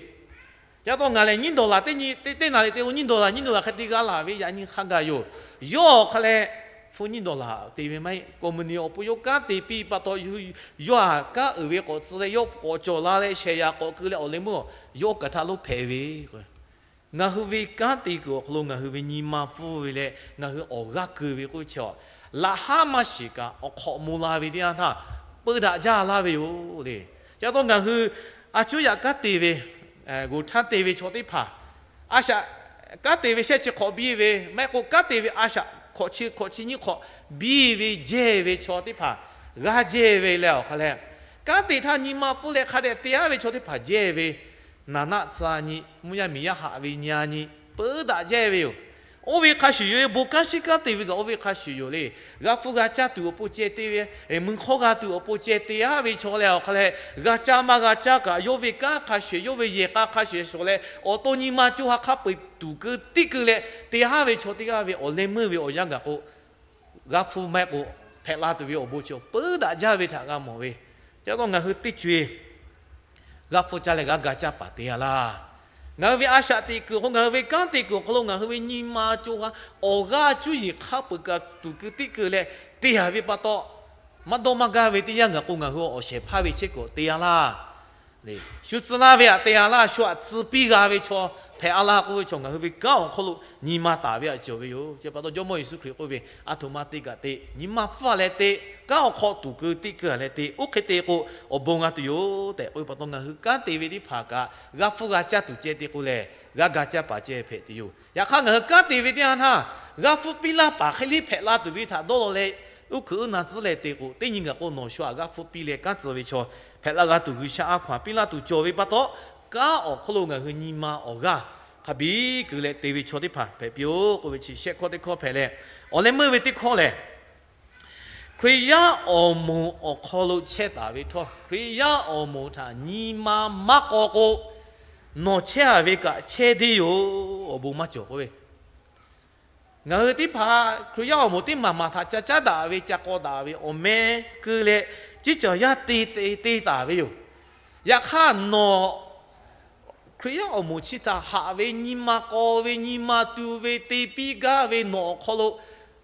ca taw ngaˬ lehˬ nyiˇ dollar teˇ nyi teˇ naˍ riˍ te-o nyiˇ dollar nyiˇ dollar hk'e te g'a laˬ ve yaꞈ nyi hk'a gaˬ yoˬ. Yawˇ awˬ hk'a leh hpu nyiˇ dollar te ve maˇ heˆ, company awˬ pon yawˇ kanˉ te piˇ pa taw, yawˇ aꞈ kanˉ uiˍ ve k'awꞈ tcuh leh yawˇ k'awꞈ cawˬ la leh shehˍ yaꞈ k'awꞈ keu leh awˬ leh meuˇ yawˇ kaˬ htaˇ lonˉ hpehꞈ ve, ngaˬ hui ve kanˉ te kuiˬ awˬ hk'aw lo ngaˬ hui ve nyi ma pfuhˇ ve leh ngaˬ hui awˬ g'aˇ keu ve k'oˆ ve chi a, laꞈ haˉ maˇ shiˍ kaꞈ awˬ hk'awꞈ mo la ve teˇ yanˇ htaˇ, peu daꞈ jaˇ laˇ ve yoˬ le. Ca taw ngaˬ hui a cuˉ yaꞈ kanˉ te ve, g'oˬ htaˇ te ve chaw teˇ hpaˍ, a shaꞈ kanˉ te ve shehˆ chi hk'awꞈ biˇ ve maˇ heˆ k'o kanˉ te ve a shaꞈ hkawꞈ chi hkawꞈ chi nyiˇ hk'awꞈ biˇ ve jehˇ ve chaw teˇ hpaˍ g'aˇ jehˇ ve leh awˬ hk'a leh, kanˉ te htaˇ nyi ma pfuhˇ leh hk'a dehꞈ te-a ve chaw teˇ hpaˍ jehˇ ve, naˍ naˆ tcuh nyi, mvuhˇ yaˇ miˬ yaˇ haꞈ ve nyi-a nyi, peuˉ daꞈ jehˇ ve yoˬ. Oˇ ve hk'a shuˍ yoˬ le. Bon kanˉ shiˉ kanˉ te ve kaꞈ oˇ ve hk'a shuˍ yoˬ le. G'a hpfuhˇ g'a caˇ tuˬ awˬ pon ceh te ve, mui hk'awˇ g'a tuˬ awˬ pon ceh te-a ve chaw leh awˬ hk'a leh, g'a caˇ maˇ g'a caˇ kaꞈ yawˇ ve kanˉ hk'a shuˍ, yawˇ ve yehˬ k'a hk'a shuˍ shuˍ leh, awˬ to nyi ma co ha hk'a peu-eˬ tuˬ keu tiˆ keu leh te-a ve chaw teˇ g'aˇ ve awˬ leh meuˇ ve awˬ yanˇ gaˬ k'o, g'a hpfuhˇ maˇ heˆ k'o, hpehꞈ la tuˬ ve awˬ bon chi peuˉ daꞈ jaˇ ve htaꞈ g'a mawˬ ve. Chi pa taw ngaˬ hui teˇ co-e g'a hpfuhˇ caˇ leh g'a ga caˇ paˍ te-a laˇ. Ngaˬ hui ve a shaꞈ teꞈ kuiˬ awˬ hk'aw, ngaˬ hui ve kanˉ te kuiˬ awˬ hk'aw lo ngaˬ hui ve nyi ma co ha awˬ g'aˇ cuˇ yiˍ hk'a peu-eˬ kaꞈ tuˬ keu tiˆ keu leh te-a ve pa taw, maˇ dawˇ maˇ gaˇ ve teˇ yanˇ gaˬ k'o, ngaˬ hui awˬ shehˍ hpaˇ ve chehˇ kuiˬ te-a laˇ. Shu tcuh laˇ ve htaꞈ te-a laˇ, shu htaꞈ tcuh piˇ g'a ve chaw hpehꞈ-a laˇ k'oˆ ve chaw ngaˬ hui ve kanˉ awˬ hk'aw lo nyi ma taˍ ve htaꞈ cawˬ ve yoˬ. Chi pa taw Jawˇmawˇ Yeˍsuˆ Hkriꞈ k'oˆ ve, a htoꞈ ma te kaꞈ te, nyi ma hpfuhˇ-a leh te, kanˉ awˬ hk'aw tuˬ keu tiˆ keu-a leh te, oˇ hk'e te k'o awˬ bon g'a tuˬ yoˬ tehꞈ k'oˆ ve pa taw, ngaˬ hui kanˉ te ve teˇ hpaˍ kaꞈ g'a hpfuhˇ g'a caˇ tuˬ ceh te k'o lehˬ, g'a ga caˇ paˍ ceh hpehꞈ tuˬ yoˬ. Yaꞈ hk'aˇ ngaˬ hui kanˉ te ve teˇ yanˇ htaˇ, g'a hpfuhˇ piˇ laˇ paˍ hk'e liˇ hpehꞈ la tuˬ ve htaꞈ dawˇ law leh, uˉ hkuiꞈ uˉ na tcuhˉ leh te k'o, teˇ nyi gaˬ k'o nawˬ shu htaꞈ g'a hpfuhˇ piˇ leh kanˉ tcuh ve chaw hpehꞈ la g'a tuˬ G'uiˬsha a hkaw-anˬ piˇ laˇ tuˬ cawˬ ve pa taw, kanˉ awˬ hk'aw lo ngaˬ hui nyi ma awˬ g'aˇ hk'a biˇ keu leh te ve chaw teˇ hpaˍ hpehꞈ piˇ-oˆ k'oˆ ve chi shehˆ hkawˇ teˇ hkawˇ hpehꞈ leh, awˬ leh meuˇ ve teˇ hkawˇ lehˬ, Hkriꞈ yaˇ awˬ moˍ awˬ hk'aw lo chehˇ taˍ ve htawˇ, Hkriꞈ yaˇ awˬ moˍ htaꞈ nyi ma maˇ k'aw k'o, nawˬ chehˇ-a ve kaꞈ chehˇ deˇ yoˬ. Awˬ bon maˇ cawˬ k'oˆ ve, ngaˬ hui teˇ hpaˍ Hkriꞈ yaˇ awˬ moˍ teˇ maˬ maˬ htaꞈ ca caˉ daꞈ ve, ca k'aw daꞈ ve awˬ meh keu leh, ceˇ caˬ yaˇ te te te taˍ ve yoˬ. Yaꞈ hk'aˇ nawˬ Hkriꞈ yaˇ awˬ moˍ chi htaꞈ haꞈ ve, nyi ma k'aw ve, nyi ma tu ve, te piˇ gaˇ ve nawˬ awˬ hk'aw lo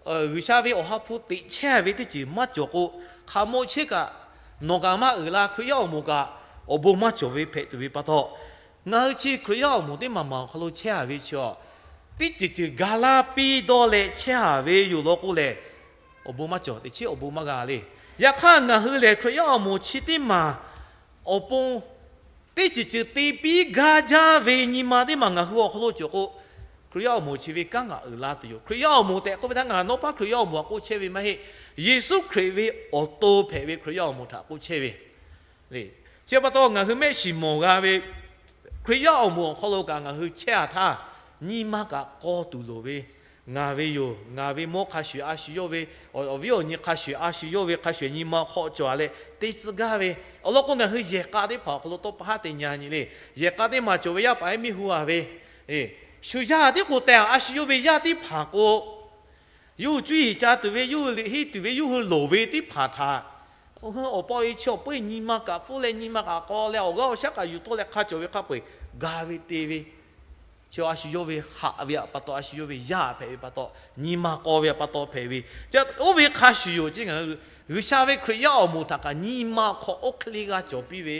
G'uiˬsha ve Awˬ ha hpu teꞈ chehˇ ve teˇ ceuˬ maˇ cawˬ k'o, hk'aˬ mawˇ chehˇ kaꞈ nawˬ kaꞈ maˇ uiˍ la, Hkriꞈ yaˇ awˬ moˍ kaꞈ awˬ bon maˇ cawˬ ve hpehꞈ tuˬ ve pa taw, ngaˬ hui chi Hkriꞈ yaˇ awˬ moˍ teˇ maˬ maˬ awˬ hk'aw lo chehˇ-a ve chi, teˇ ceuˬ ceuˬ ga laˇ piˇ dawˇ leh chehˇ-a ve yoˬ law k'oˆ lehˬ, awˬ bon maˇ cawˬ, teꞈ chiˉ awˬ bon maˇ g'a le. Yaꞈ hk'aˇ ngaˬ hui lehˬ Hkriꞈ yaˇ awˬ moˍ chi teˇ maˬ awˬ pon teˇ ceuˬ ceuˬ te piˇ gaˇ jaˇ ve nyi ma teˇ maˬ ngaˬ hui awˬ hk'aw lo cawˬ k'o, Hkriꞈ yaˇ awˬ moˍ chi ve kanˉ ngaˬ uiˍ la tuˬ yoˬ. Hkriꞈ yaˇ awˬ moˍ tehꞈ k'oˆ ve htaˇ, ngaˬ nawˉ paˉ Hkriꞈ yaˇ awˬ moˍ htaꞈ k'oˆ chehˇ ve maˇ heˆ. Yeˍsuˆ Hkriꞈ ve awˬ to hpehꞈ ve Hkriꞈ yaˇ awˬ moˍ htaꞈ k'oˆ chehˇ ve le. Chi pa taw ngaˬ hui mehˆ shiˍ mawˬ g'a ve, Hkriꞈ yaˇ awˬ moˍ awˬ hk'aw lo kaꞈ ngaˬ hui chehˇ-a htaˇ, nyi ma kaꞈ k'aw tuˬ loˍ ve, ngaˬ ve yoˬ, ngaˬ ve mawˇ hk'a shuˍ a shu yawˇ ve, awˬ viˉ awˬ nyi hk'a shuˍ a shu yawˇ ve hk'a shuˍ nyi ma hk'aw cawˬ-a leh te tcuh gaˇ ve, awˬ lawn k'o ngaˬ hui yehˬ k'a teˇ hpaˍ awˬ hk'aw lo tawˇ pa haˉ te nyi-a nyi le. Yehˬ k'a teˇ maˬ cawˬ ve yaˇ paˍ yaˇ miˇ hu-a ve, shu yaˇ tiˉ k'o tehꞈ a shu yawˇ ve yaˇ teˇ hpaˍ k'o, yawˇ hui cuˇ yiˍ ca tuˬ ve, yawˇ hui liꞈ henˇ tuˬ ve, yawˇ hui loˍ ve teˇ hpaˍ htaꞈ, awˬ ha awˬ paw e chi awˬ peu-eˬ nyi ma kaꞈ pfuhˇ leh nyi ma kaꞈ k'aw leh awˬ g'aˇ awˬ shaˉ kaꞈ yuˬ tawˆ leh hk'a cawˬ ve hk'a peu-eˬ ga ve te ve, chi a shu yawˇ ve haꞈ ve pa taw, a shu yawˇ ve yaˇ hpehꞈ ve pa taw, nyi ma k'aw ve pa taw hpehꞈ ve, oˇ ve hk'a shuˍ yoˬ ceˇ. Ngaˬ hui G'uiˬsha ve Hkriꞈ yaˇ awˬ moˍ htaꞈ kaꞈ nyi ma hk'aw oˇ hk'e le g'a cawˬ piˇ ve,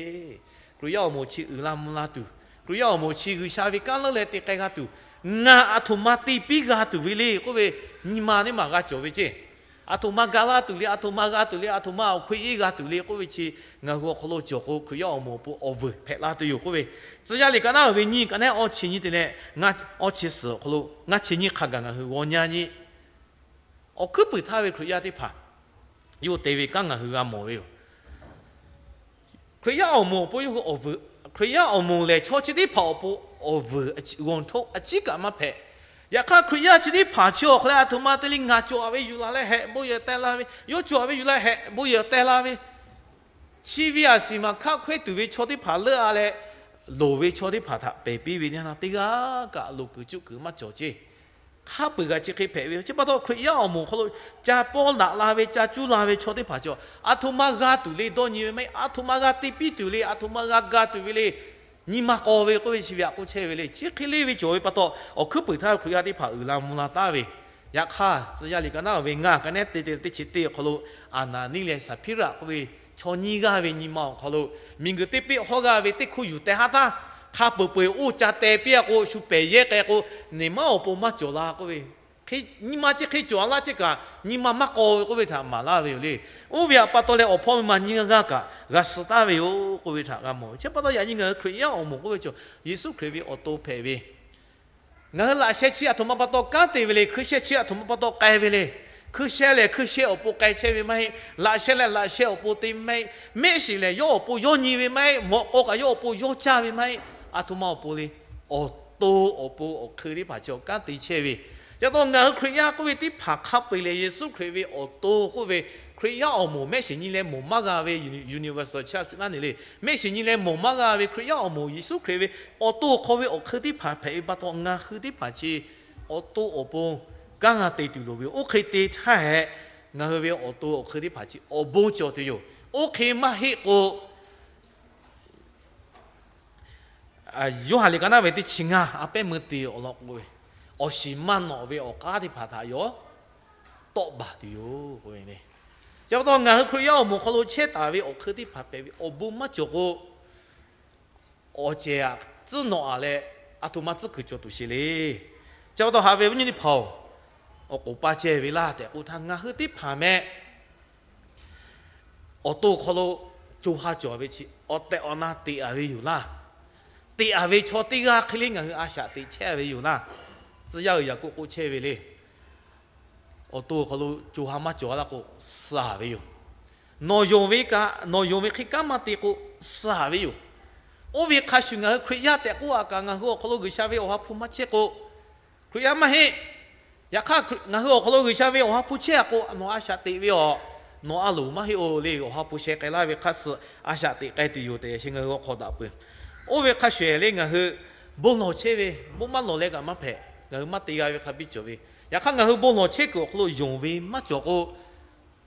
Hkriꞈ yaˇ awˬ moˍ chi uiˍ la mvuh la tuˬ, Hkriꞈ yaˇ awˬ moˍ chi G'uiˬsha ve kanˉ leuˉ leh te k'ai g'a tuˬ, ngaˬ aˬ htoꞈ ma te piˇ g'a tuˬ ve le k'oˆ ve nyi ma teˇ maˬ g'a cawˬ ve ceˇ. Aˬ htoꞈ ma ga laˇ tuˬ le, aˬ htoꞈ ma g'a tuˬ le, aˬ htoꞈ ma awˬ hk'oˆ yeˇ g'a tuˬ le k'oˆ ve chi, ngaˬ hui awˬ hk'aw lo cawˬ k'o Hkriꞈ yaˇ awˬ moˍ awˬ pon awˬ vuiˬ hpehꞈ la tuˬ yoˬ k'oˆ ve, Tcuh yaˇ liꞈ ka naˉ ve nyiˇ ka naˉ awˇ chi nyi te leh, awˇ chi suhˍ awˬ hk'aw lo ngaˇ chi nyi hk'a gaˬ ngaˬ hui g'aw nyi-a nyi. Awˬ hkuiˉ puiˍ htaˇ ve Hkriꞈ yaˇ teˇ hpaˍ yawˇ te ve kanˉ ngaˬ hui g'a mawˬ ve yoˬ. Hkriꞈ yaˇ awˬ moˍ awˬ pon yawˇ hui awˬ vuiˬ, Hkriꞈ yaˇ awˬ moˍ lehˬ chaw chi teˇ hpaˍ awˬ pon awˬ vuiˬ g'aw htoˆ a ciˉ kaꞈ maˇ hpehꞈ. Yaꞈ hk'aˇ Hkriꞈ yaˇ chi teˇ hpaˍ chi awˬ hk'aw leh aˬ htoꞈ ma te le, ngaˬ cawˬ-a ve yuˬ la leh hehꞈ bon yehˬ teh la ve, yawˇ cawˬ-a ve yuˬ la hehꞈ bon yehˬ teh la ve, chi ve aˬ shiˍ maˬ hkaˆ hk'oehˇ tuˬ ve chaw teˇ hpaˍ leuˆ-a leh, loˍ ve chaw teˇ hpaˍ htaꞈ pehˬ piˇ ve teˇ g'aˇ kaꞈ loˍ kuiˬ cuˆ kuiˬ maˇ cawˬ ceˇ. Hk'a peu-eˬ g'a chi hk'e hpehꞈ ve. Chi pa taw Hkriꞈ yaˇ awˬ moˍ awˬ hk'aw lo ca pawˇ daꞈ la ve, ca cuˇ la ve chaw teˇ hpaˍ chi aˬ htoꞈ ma g'a tuˬ le dawˇ nyi ve maˇ heˆ. Aˬ htoꞈ ma g'a te piˇ tuˬ le, aˬ htoꞈ ma g'a ga tuˬ ve le. Nyi ma k'aw ve k'oˆ ve chi ve htaꞈ k'oˆ chehˇ ve le. Chi hk'e le ve cawˬ ve pa taw, awˬ hkuiˉ puiˍ htaˇ Hkriꞈ yaˇ teˇ hpaˍ uiˍ la mvuh la taˉ ve. Yaꞈ hk'aˇ Tcuh yaˇ liꞈ ka naˉ ve ngaˇ ka naˉ te te teˇ chi teˇ awˬ hk'aw lo, Aˍnaˍniˆ leh Saˍhpiˇraꞈ k'oˆ ve chaw nyiˇ g'aˇ ve nyi ma awˬ hk'aw lo, miˬguiˬ teˇ peˆ hawˉ g'aˇ ve teˇ hkuˇ yuˬ teh haˉ htaˇ, hk'a peu-eˬ peu-eˬ oˇ ca teh piˇ-a k'o, shu pehˬ yehˇ k'ai k'o, neˬ maˉ awˬ pon maˇ cawˬ la k'oˆ ve, nyi ma chi hk'e cawˬ-a laˇ chehˇ kaꞈ, nyi ma maˇ k'aw ve k'oˆ ve htaꞈ maˍ laˇ ve yoˬ le. Oˇ ve htaꞈ pa taw leh awˬ hpawˇ ve ma nyiˇ g'aˇ g'aˇ kaꞈ g'a suh taˍ ve yoˬ k'oˆ ve htaꞈ g'a mawˬ ve. Chi pa taw yaꞈ nyi ngaˬ hui Hkriꞈ yaˇ awˬ moˍ k'oˆ ve cawˬ Yeˍsuˆ Hkriꞈ ve awˬ to hpehꞈ ve Ngaˬ hui laꞈ sheh chi aˬ htoꞈ ma pa taw kanˉ te ve le. Hkui sheh chi aˬ htoꞈ ma pa taw k'ai ve le. Hkui sheh lehˬ hkui sheh awˬ pon k'ai chehˇ ve maˇ heˆ. Laꞈ sheh lehˬ laꞈ sheh awˬ pon te maˇ heˆ. Mehˆ shiˍ lehˬ yawˇ awˬ pon yawˇ nyi ve maˇ heˆ. Mawꞈ k'aw kaꞈ yawˇ awˬ pon yawˇ caˇ ve maˇ heˆ. Aˬ htoꞈ ma awˬ pon le. Awˬ to awˬ pon awˬ hk'eun teˇ hpaˍ chi awˬ kanˉ te chehˇ ve. Chi pa taw ngaˬ hui Hkriꞈ yaˇ k'oˆ ve teˇ hpaˍ hk'a peu-eˬ lehˬ, Yeˍsuˆ Hkriꞈ ve awˬ to k'oˆ ve, Hkriꞈ yaˇ awˬ moˍ mehˆ shiˍ nyi leh mawˬ maˇ g'a ve, uni-, universal church naˉ ne le. Mehˆ shiˍ nyi leh mawˬ maˇ g'a ve Hkriꞈ yaˇ awˬ moˍ Yeˍsuˆ Hkriꞈ ve awˬ to awˬ hk'aw ve awˬ hk'eun teˇ hpaˍ hpehꞈ ve pa taw, ngaˬ hui teˇ hpaˍ chi awˬ to awˬ pon kanˉ g'a te tuˬ loˍ ve. Oˇ hk'e te htaˇ hehꞈ, ngaˬ hui ve awˬ to awˬ hk'eun teˇ hpaˍ chi awˬ bon cawˬ tuˬ yoˬ. Oˇ hk'e maˇ heˆ k'o, Yoˇhanˬ liꞈ ka naˉ ve teˇ chi ngaˇ, a pehˉ meuˇ te awˬ lawn k'o, awˬ shiˍ maˇ nawꞈ ve awˬ k'aˉ teˇ hpaˍ htaꞈ yawˇ tawˆ baˬ tuˬ yoˬ k'oˆ ve le. Chi pa taw ngaˬ hui Hkriꞈ yaˇ awˬ moˍ hk'aw lo chehˇ taˍ ve awˬ hk'eun teˇ hpaˍ hpehꞈ ve awˬ bon maˇ cawˬ k'o, awˬ cehˬ aꞈ tcuhˉ nawꞈ a leh, aˬ htoꞈ ma tcuhˉ kuiˬ cawˬ tuˬ sheˍ le. Chi pa taw haꞈ ve viˉ nyi teˇ hpaˍ-oˬ, awˬ k'oˍ paˇ cehˇ ve laˇ tehꞈ k'oˆ htaˇ, ngaˬ hui teˇ hpaˍ meh awˬ to awˬ hk'aw lo co ha cawˬ ve chi awˬ tehˬ awˬ na teꞈ a ve yoˬ laˇ. Teꞈ a ve chaw teˇ g'aˇ hk'e le ngaˬ hui a shaꞈ teꞈ chehˇ ve yoˬ laˇ. Tcuh yaˇ uiˍ Yaˍkoˆ k'oˆ chehˇ ve le. Awˬ to awˬ hk'aw lo co ha maˇ cawˬ a laˇ k'o, suh ve yoˬ. Nawˬ yonˍ ve kaꞈ, nawˬ yonˍ ve hk'e kanˉ maˇ te k'o, suh ve yoˬ. Oˇ ve hk'a shuˍ ngaˬ hui Hkriꞈ yaˇ tehꞈ k'oˆ a kaꞈ, ngaˬ hui awˬ hk'aw lo G'uiˬsha ve awˬ ha hpu maˇ chehˇ k'o, Hkriꞈ yaˇ maˇ heˆ. Yaꞈ hk'aˇ ngaˬ hui awˬ hk'aw lo G'uiˬsha ve awˬ ha hpu chehˇ a k'o, nawˬ a shaꞈ teꞈ ve awˬ, nawˬ a loˍ maˇ heˆ-oˬ le. Awˬ ha hpu sheh k'ai laˇ ve hk'a suh a shaꞈ teꞈ k'ai tuˬ yoˬ tehꞈ yaꞈ sheh ngaˬ hui awˬ hk'aw daꞈ peuˬ. Oˇ ve hk'a shuˍ le ngaˬ hui bon lawˬ chehˇ ve, bon maˇ lawˬ leh kaꞈ maˇ hpehꞈ. Ngaˬ hui maˇ te g'a ve hk'a biˇ cawˬ ve. Yaꞈ hk'aˇ ngaˬ hui bon lawˬ chehˇ kuiˬ awˬ hk'aw lo yonˍ ve maˇ cawˬ k'o,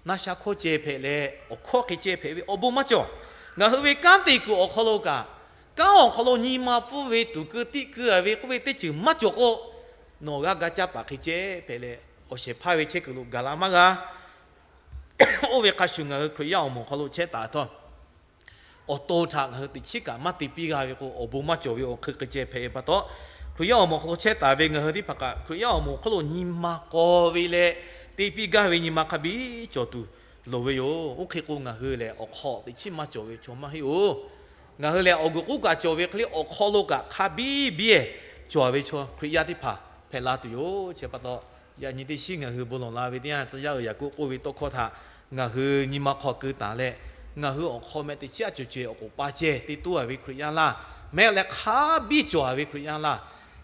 naˆ sha hkawˇ ceh hpehꞈ leh awˬ hkawˇ hk'e ceh hpehꞈ ve awˬ bon maˇ cawˬ. Ngaˬ hui ve kanˉ te kuiˬ awˬ hk'aw lo kaꞈ, kanˉ awˬ hk'aw lo nyi ma pfuhˇ ve tuˍ keu tiˆ keu a ve k'oˆ ve teˇ ceuˬ maˇ cawˬ k'o, nawˬ g'a ga caˇ paˍ hk'e ceh hpehꞈ leh awˬ shehˍ hpaˇ ve chehˇ kuiˬ lo gaˬ la maˇ g'a. Oˇ ve hk'a shuˍ ngaˬ hui Hkriꞈ yaˇ awˬ moˍ awˬ hk'aw lo chehˇ taˍ htawˇ, awˬ to htaꞈ ngaˬ hui teꞈ chiˉ kaꞈ maˇ te piˇ g'a ve k'o, awˬ bon maˇ cawˬ ve awˬ hk'eun hk'e ceh hpehꞈ ve pa taw, Hkriꞈ yaˇ awˬ moˍ awˬ hk'aw lo chehˇ taˍ ve ngaˬ hui teˇ hpaˍ kaꞈ Hkriꞈ yaˇ awˬ moˍ awˬ hk'aw lo nyi ma k'aw ve leh te piˇ gaˇ ve nyi ma hk'a biˇ cawˬ tuˬ loˍ ve yoˬ. Oˇ hk'e k'o ngaˬ hui lehˬ awˬ hk'aw teꞈ chiˉ maˇ cawˬ ve chaw maˇ heˆ-oˬ. Ngaˬ hui lehˬ awˬ guˬ k'oˉ kaꞈ cawˬ ve hk'e le awˬ hk'aw lo kaꞈ hk'a biˇ biˇ cawˬ ve chaw Hkriꞈ yaˇ teˇ hpaˍ hpehꞈ la tuˬ yoˬ. Chi pa taw, yaꞈ nyi teˇ shinˉ ngaˬ hui bon lawˬ la ve teˇ yanˇ, tcuh yaˇ uiˍ Yaˍkoˆ k'oˆ ve tawˇ hkawˇ htaꞈ ngaˬ hui nyi ma hk'aw keu taˍ leh, ngaˬ hui awˬ hk'aw meh teꞈ chiˉ a cawˬ ceh awˬ k'oˍ paˇ ceh te toˇ a ve Hkriꞈ yaˇ laˇ. Meh leh hk'a biˇ cawˬ a ve Hkriꞈ yaˇ laˇ.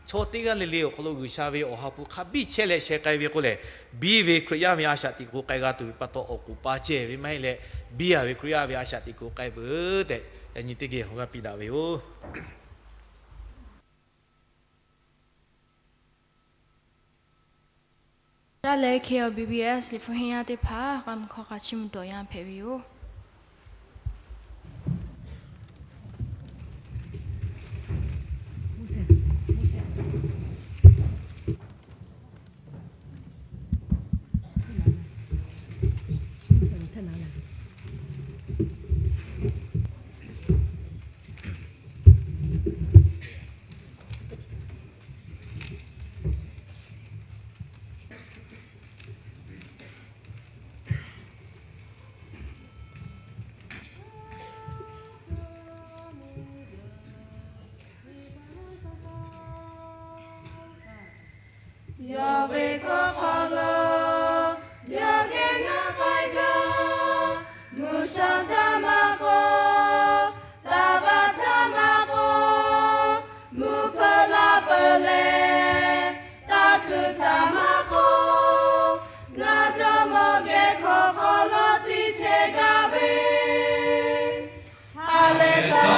Chaw teˇ g'aˇ le le awˬ hk'aw lo G'uiˬsha ve awˬ ha hpu hk'a biˇ chehˇ leh sheh k'ai ve k'o lehˬ, biˇ ve Hkriꞈ yaˇ ve a shaꞈ teꞈ kuˬ k'ai g'a tuˬ ve pa taw awˬ k'oˍ paˇ ceh ve maˇ heˆ leh, biˇ a ve Hkriꞈ yaˇ ve a shaꞈ teꞈ kuˬ k'ai peuˬ tehꞈ yaꞈ nyi teˇ geh awˬ g'aˇ piˇ daꞈ ve yoˬ. Caˇ leh K O B B S liꞈ hpu henˇ yaˇ teˇ hpaˍ k'a mui hk'aw k'a chiˇ mvuh dawˬ yanˇ hpehꞈ ve yoˬ. Yawˇ ve hkawˇ hk'aw lo yawˇ geh ngaˬ k'ai gaˇ. Mvuhˇ sha htaˇ maˇ k'oˆ, taˍ baˬ htaˇ maˇ k'oˆ, mvuhˇ hpeuꞈ la peuˬ leh, taˇ hkuiˬ htaˇ maˇ k'oˆ, ngaˬ jawˇ mawˇ geh hkawˇ hk'aw lo tiˇ chehˇ gaˇ ve. Ha lehˬ htaˇ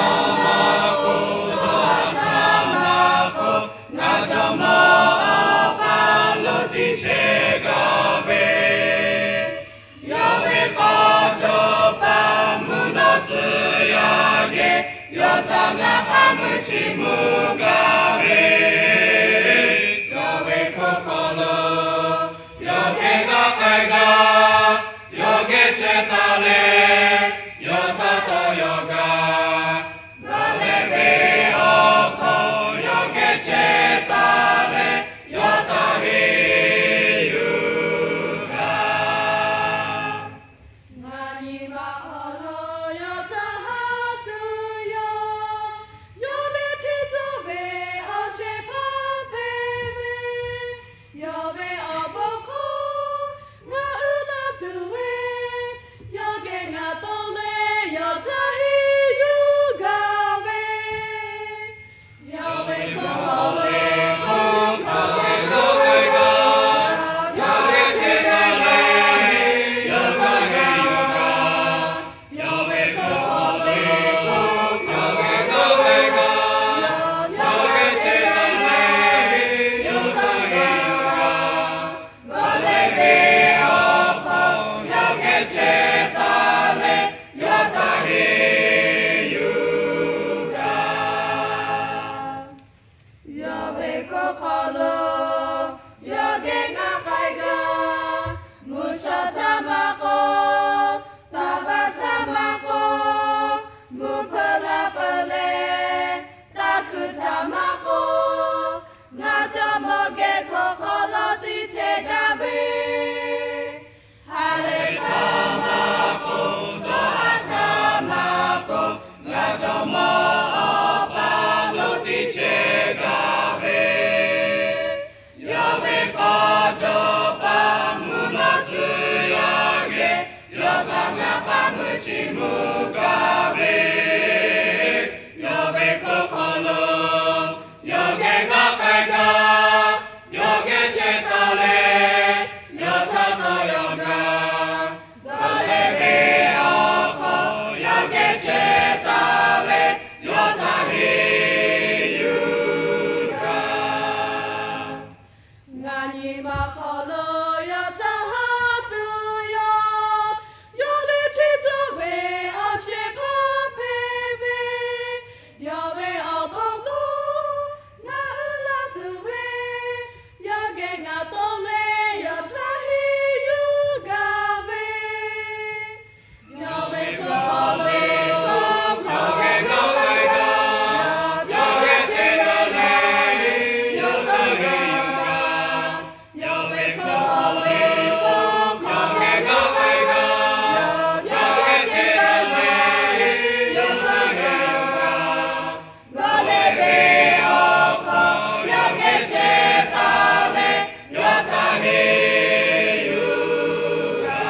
maˇ k'oˆ, dawˇ haˍ htaˇ maˇ k'oˆ, ngaˬ jawˇ mawˇ Awˬ pa lo tiˇ chehˇ gaˇ ve. Yawˇ ve k'aw cawˬ paˍ mvuhˇ naw tcuh yaˇ geh, yawˇ htaꞈ ngaˬ hk'a meuˇ chiˇ mvuh gaˇ ve. Yawˇ ve hkawˇ hk'aw lo yawˇ geh ngaˬ k'ai gaˇ. Yawˇ geh chehˇ taˍ leh, yawˇ htaꞈ tawˇ yaw gaˇ. G'aw leh ve awˬ hk'aw yawˇ geh chehˇ taˍ leh, yawˇ htaꞈ henˇ yuˬ gaˇ. Ngaˬ nyi ma awˬ lawn yawˇ htaꞈ haˉ tuˬ yoˬ. Yawˇ ve hteˇ cawˇ ve awˬ shehˍ mawˇ geh hkawˇ hk'aw lo teˇ chehˇ gaˇ ve, ha lehˬ htaˇ maˇ k'oˆ, dawˇ haˍ htaˇ maˇ k'oˆ, ngaˬ jawˇ mawˇ Awˬ pa lo teˇ chehˇ gaˇ ve, yawˇ ve kawˇ jawˇ paˍ mvuhˇ naw tcuh yaˇ geh, yawˇ htaꞈ ngaˬ k'aˉ mui chiˇ mvuh gaˇ ve, yawˇ ve hkawˇ hk'aw lo yawˇ geh ngaˬ k'ai gaˇ, yawˇ geh chehˇ taˍ leh, yawˇ htaꞈ tawˇ yaw gaˇ. G'aw leh ve awˬ hk'aw yawˇ geh chehˇ taˍ leh, yawˇ htaꞈ henˇ yuˬ gaˇ. Ngaˬ nyi ma hk'aw lo yawˇ htaꞈ haˉ tuˬ yoˬ. Yawˇ lehˬ hteˇ cawˇ ve awˬ shehˍ hpaˇ hpehꞈ ve, yawˇ ve awˬ hk'aw lo ngaˬ uiˍ la tuˬ ve, yawˇ geh ngaˬ tawˇ leh yawˇ htaꞈ henˇ yuˬ gaˇ ve, yawˇ ve hkawˇ hk'aw lo yawˇ geh ngaˬ k'ai gaˇ, yawˇ geh chehˇ taˍ leh, yawˇ htaꞈ henˇ yuˬ gaˇ. Yawˇ ve hkawˇ hk'aw lo yawˇ geh ngaˬ k'ai gaˇ, yawˇ geh chehˇ taˍ leh, yawˇ htaꞈ henˇ yuˬ gaˇ. G'aw leh ve awˬ hk'aw yawˇ geh chehˇ taˍ leh, yawˇ htaꞈ henˇ yuˬ gaˇ.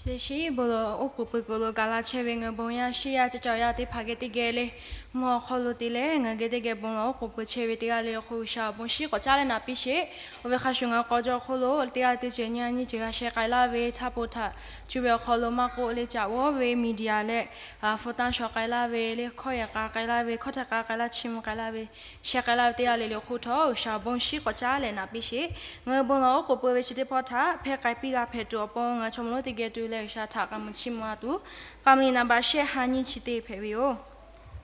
Chi shiˉ bon lawˬ oˉ k'oˍ pui kuiˬ lo gaˬ la chehˇ ve ngaˬ hui bon yaˇ shiˉ yaˇ chi cawˬ yaˇ teˇ hpaˍ geh teˇ geh le, mvuhˇ awˬ hk'aw lo te leh ngaˬ hui geh teˇ geh bon lawˬ oˉ k'oˍ pui chehˇ ve teˇ g'aˇ le awˬ hk'oˆ G'uiˬsha awˬ bon shiˉ k'awꞈ caˉ leh naˍ piˇ sheˍ. Oˇ ve hk'a shuˍ ngaˬ hui k'aw jaw hk'oˆ lo teˇ g'aˇ teˇ ceuˬ nyiˇ g'aˇ nyiˇ ceuˬ g'a sheh k'ai laˇ ve htaˇ po htaꞈ cuˇ ve awˬ hk'aw lo maˇ k'oˆ le, caꞈ g'awˇ ve media leh hpu tanˇ shaw k'ai laˇ ve le, hkawˇ yehˬ k'a k'ai laˇ ve, hkawˇ htaiˍ k'a k'ai laˇ, chiˇ mvuh k'ai laˇ ve, sheh k'ai laˇ ve teˇ g'aˇ le le awˬ hk'oˆ htawˇ G'uiˬsha awˬ bon shiˉ k'awꞈ caˉ leh naˍ piˇ sheˍ. Ngaˬ hui bon lawˬ oˉ k'oˍ pui ve chi teˇ pawˆ htaꞈ hpehˇ k'ai piˇ g'a hpehꞈ tuˬ awˬ pon ngaˬ hui chaw mawˇ lonˉ teˇ geh tuˬ leh G'uiˬsha htaꞈ k'a muiˬ chiˇ mvuh a tuˬ, k'a mvuh nyi naˍ baꞈ shehˆ ha nyiˇ chi teˇ hpehꞈ ve yoˬ.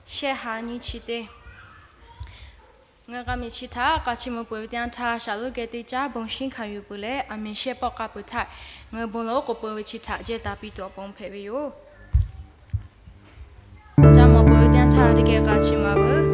Shehˆ ha nyiˇ chi teˇ. Ngaˬ hui k'a mvuh chi htaꞈ k'a chiˇ mvuh peuˬ ve teˇ yanˇ htaˇ, shaˍlonˍ geh teˇ caˉ bon shiˉ hkanˍ yuˬ peuˬ leh, aˬ miˍ shehˆ pawˆ k'a peuˬ htaꞈ ngaˬ hui bon lawˬ oˉ k'oˍ pui ve chi htaꞈ jehˇ taˍ piˇ tuˬ awˬ pon hpehꞈ ve yoˬ. Caˇ mawˬ peuˬ ve teˇ yanˇ htaˇ teˇ geh k'a chiˇ mvuh peuˬ.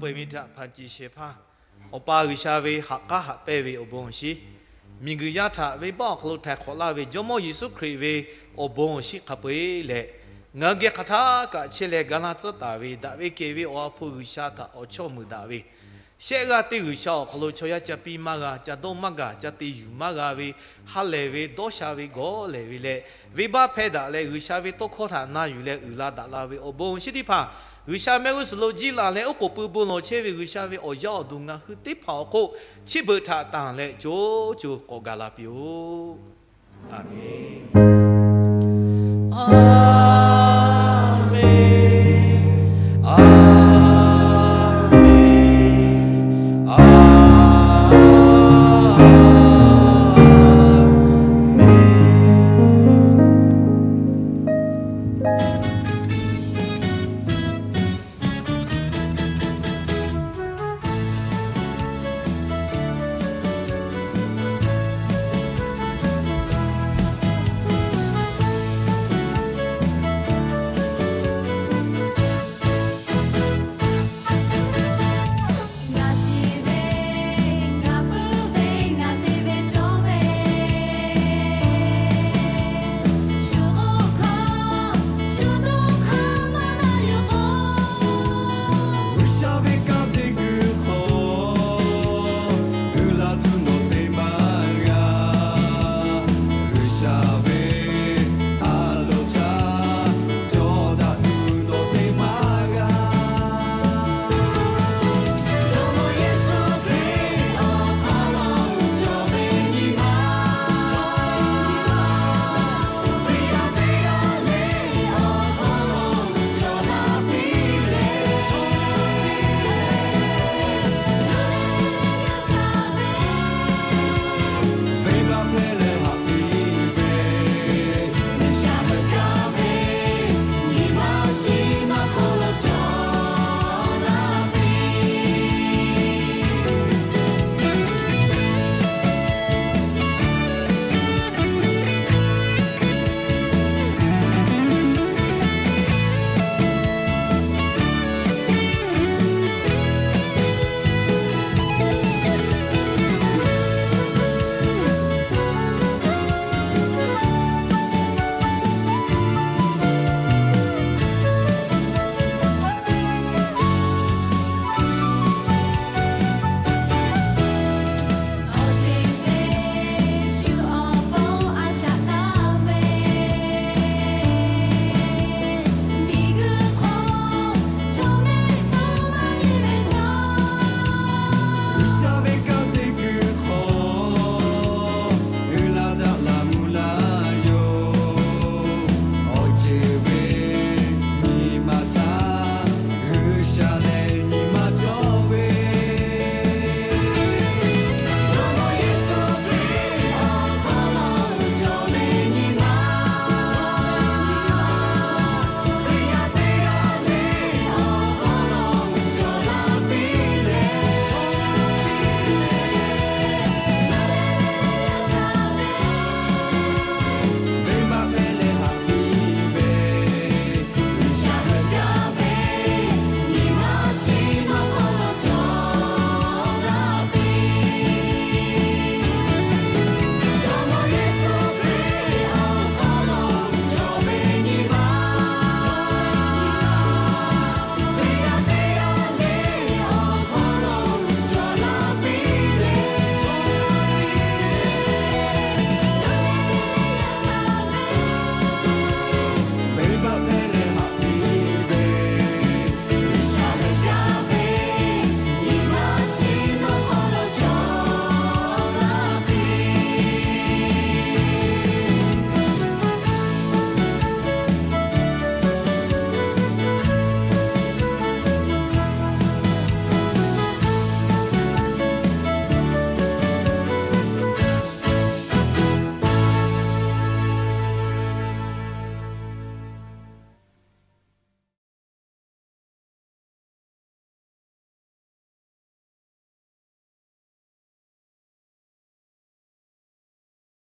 Peuˬ ve htaꞈ hpanˍ ceˬ shehˍ hpaˇ, Awˬ pa G'uiˬsha ve haꞈ k'aˉ haꞈ pehnˇ ve awˬ bon awˬ shinˉ, miˬguiˬ yaˇ htaꞈ venˇbaˆ awˬ hk'aw lo htaiˍ hk'awꞈ laˇ ve Jawˇmawˇ Yeˍsuˆ Hkriꞈ ve awˬ bon awˬ shinˉ hk'a peu-eˬ leh, ngaˬ hui geh hk'aˬ htaˇ kaꞈ chehˇ leh ga laˇ tcuhˉ taˍ ve daꞈ ve kehˬ ve Awˬ ha hpu G'uiˬsha htaꞈ awˬ chawˇ meuˍ daꞈ ve, shehˆ g'aˇ teˇ G'uiˬsha awˬ hk'aw lo chaw yaˇ ca piˇ maˇ g'a, ca dawˇ maˇ gaˬ, ca te yuˬ maˇ g'a ve, ha lehˬ ve, dawˇ sha ve, gawˬ lehˬ ve leh, venˇbaˆ hpehˇ daꞈ leh G'uiˬsha ve tawˇ hkawˇ htaꞈ na yuˬ leh uiˍ la daꞈ la ve awˬ bon awˬ shinˉ teˇ hpaˍ, G'uiˬsha mehˆ g'uˇ suhˍ lo jiˇ laˬ leh oˉ k'oˍ pui bon lawˬ chehˇ ve G'uiˬsha ve awˬ yaˇ awˬ duˬ ngaˬ hui teˇ hpaˍ awˬ hk'oˆ chi beuꞈ htaꞈ tanˬ leh co co k'awꞈ gaˬ la piˇ-oˆ. Aˍmenˍ.